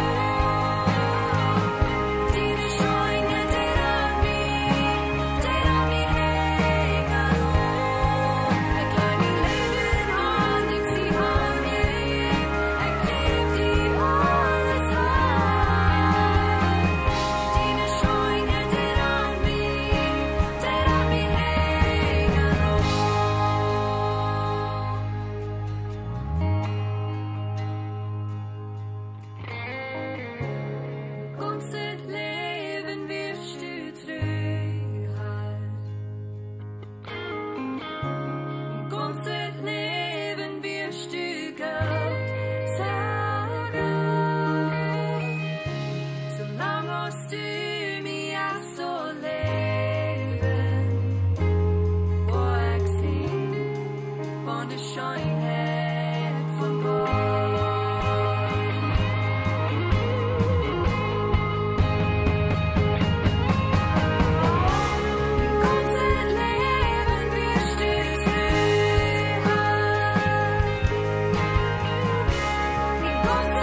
Diene Scheenheit deit aun mie, deit aun mie henjen aun. Ekj laj mien Läwen han, ekj sie hanjejäft, ekj jäw die aules han. Diene Scheenheit deit aun mie, deit aun mie henjen aun. Gaunzet Läwen wieescht du tru halden. Gaunzet Läwen wieescht du Gott sagen. Soo lang aus du mie hast doa läwen, woa ekj sinjen von de Scheenheit von Gott. Mien gaunzet Läwen wieescht du tru halden. Mien gaunzet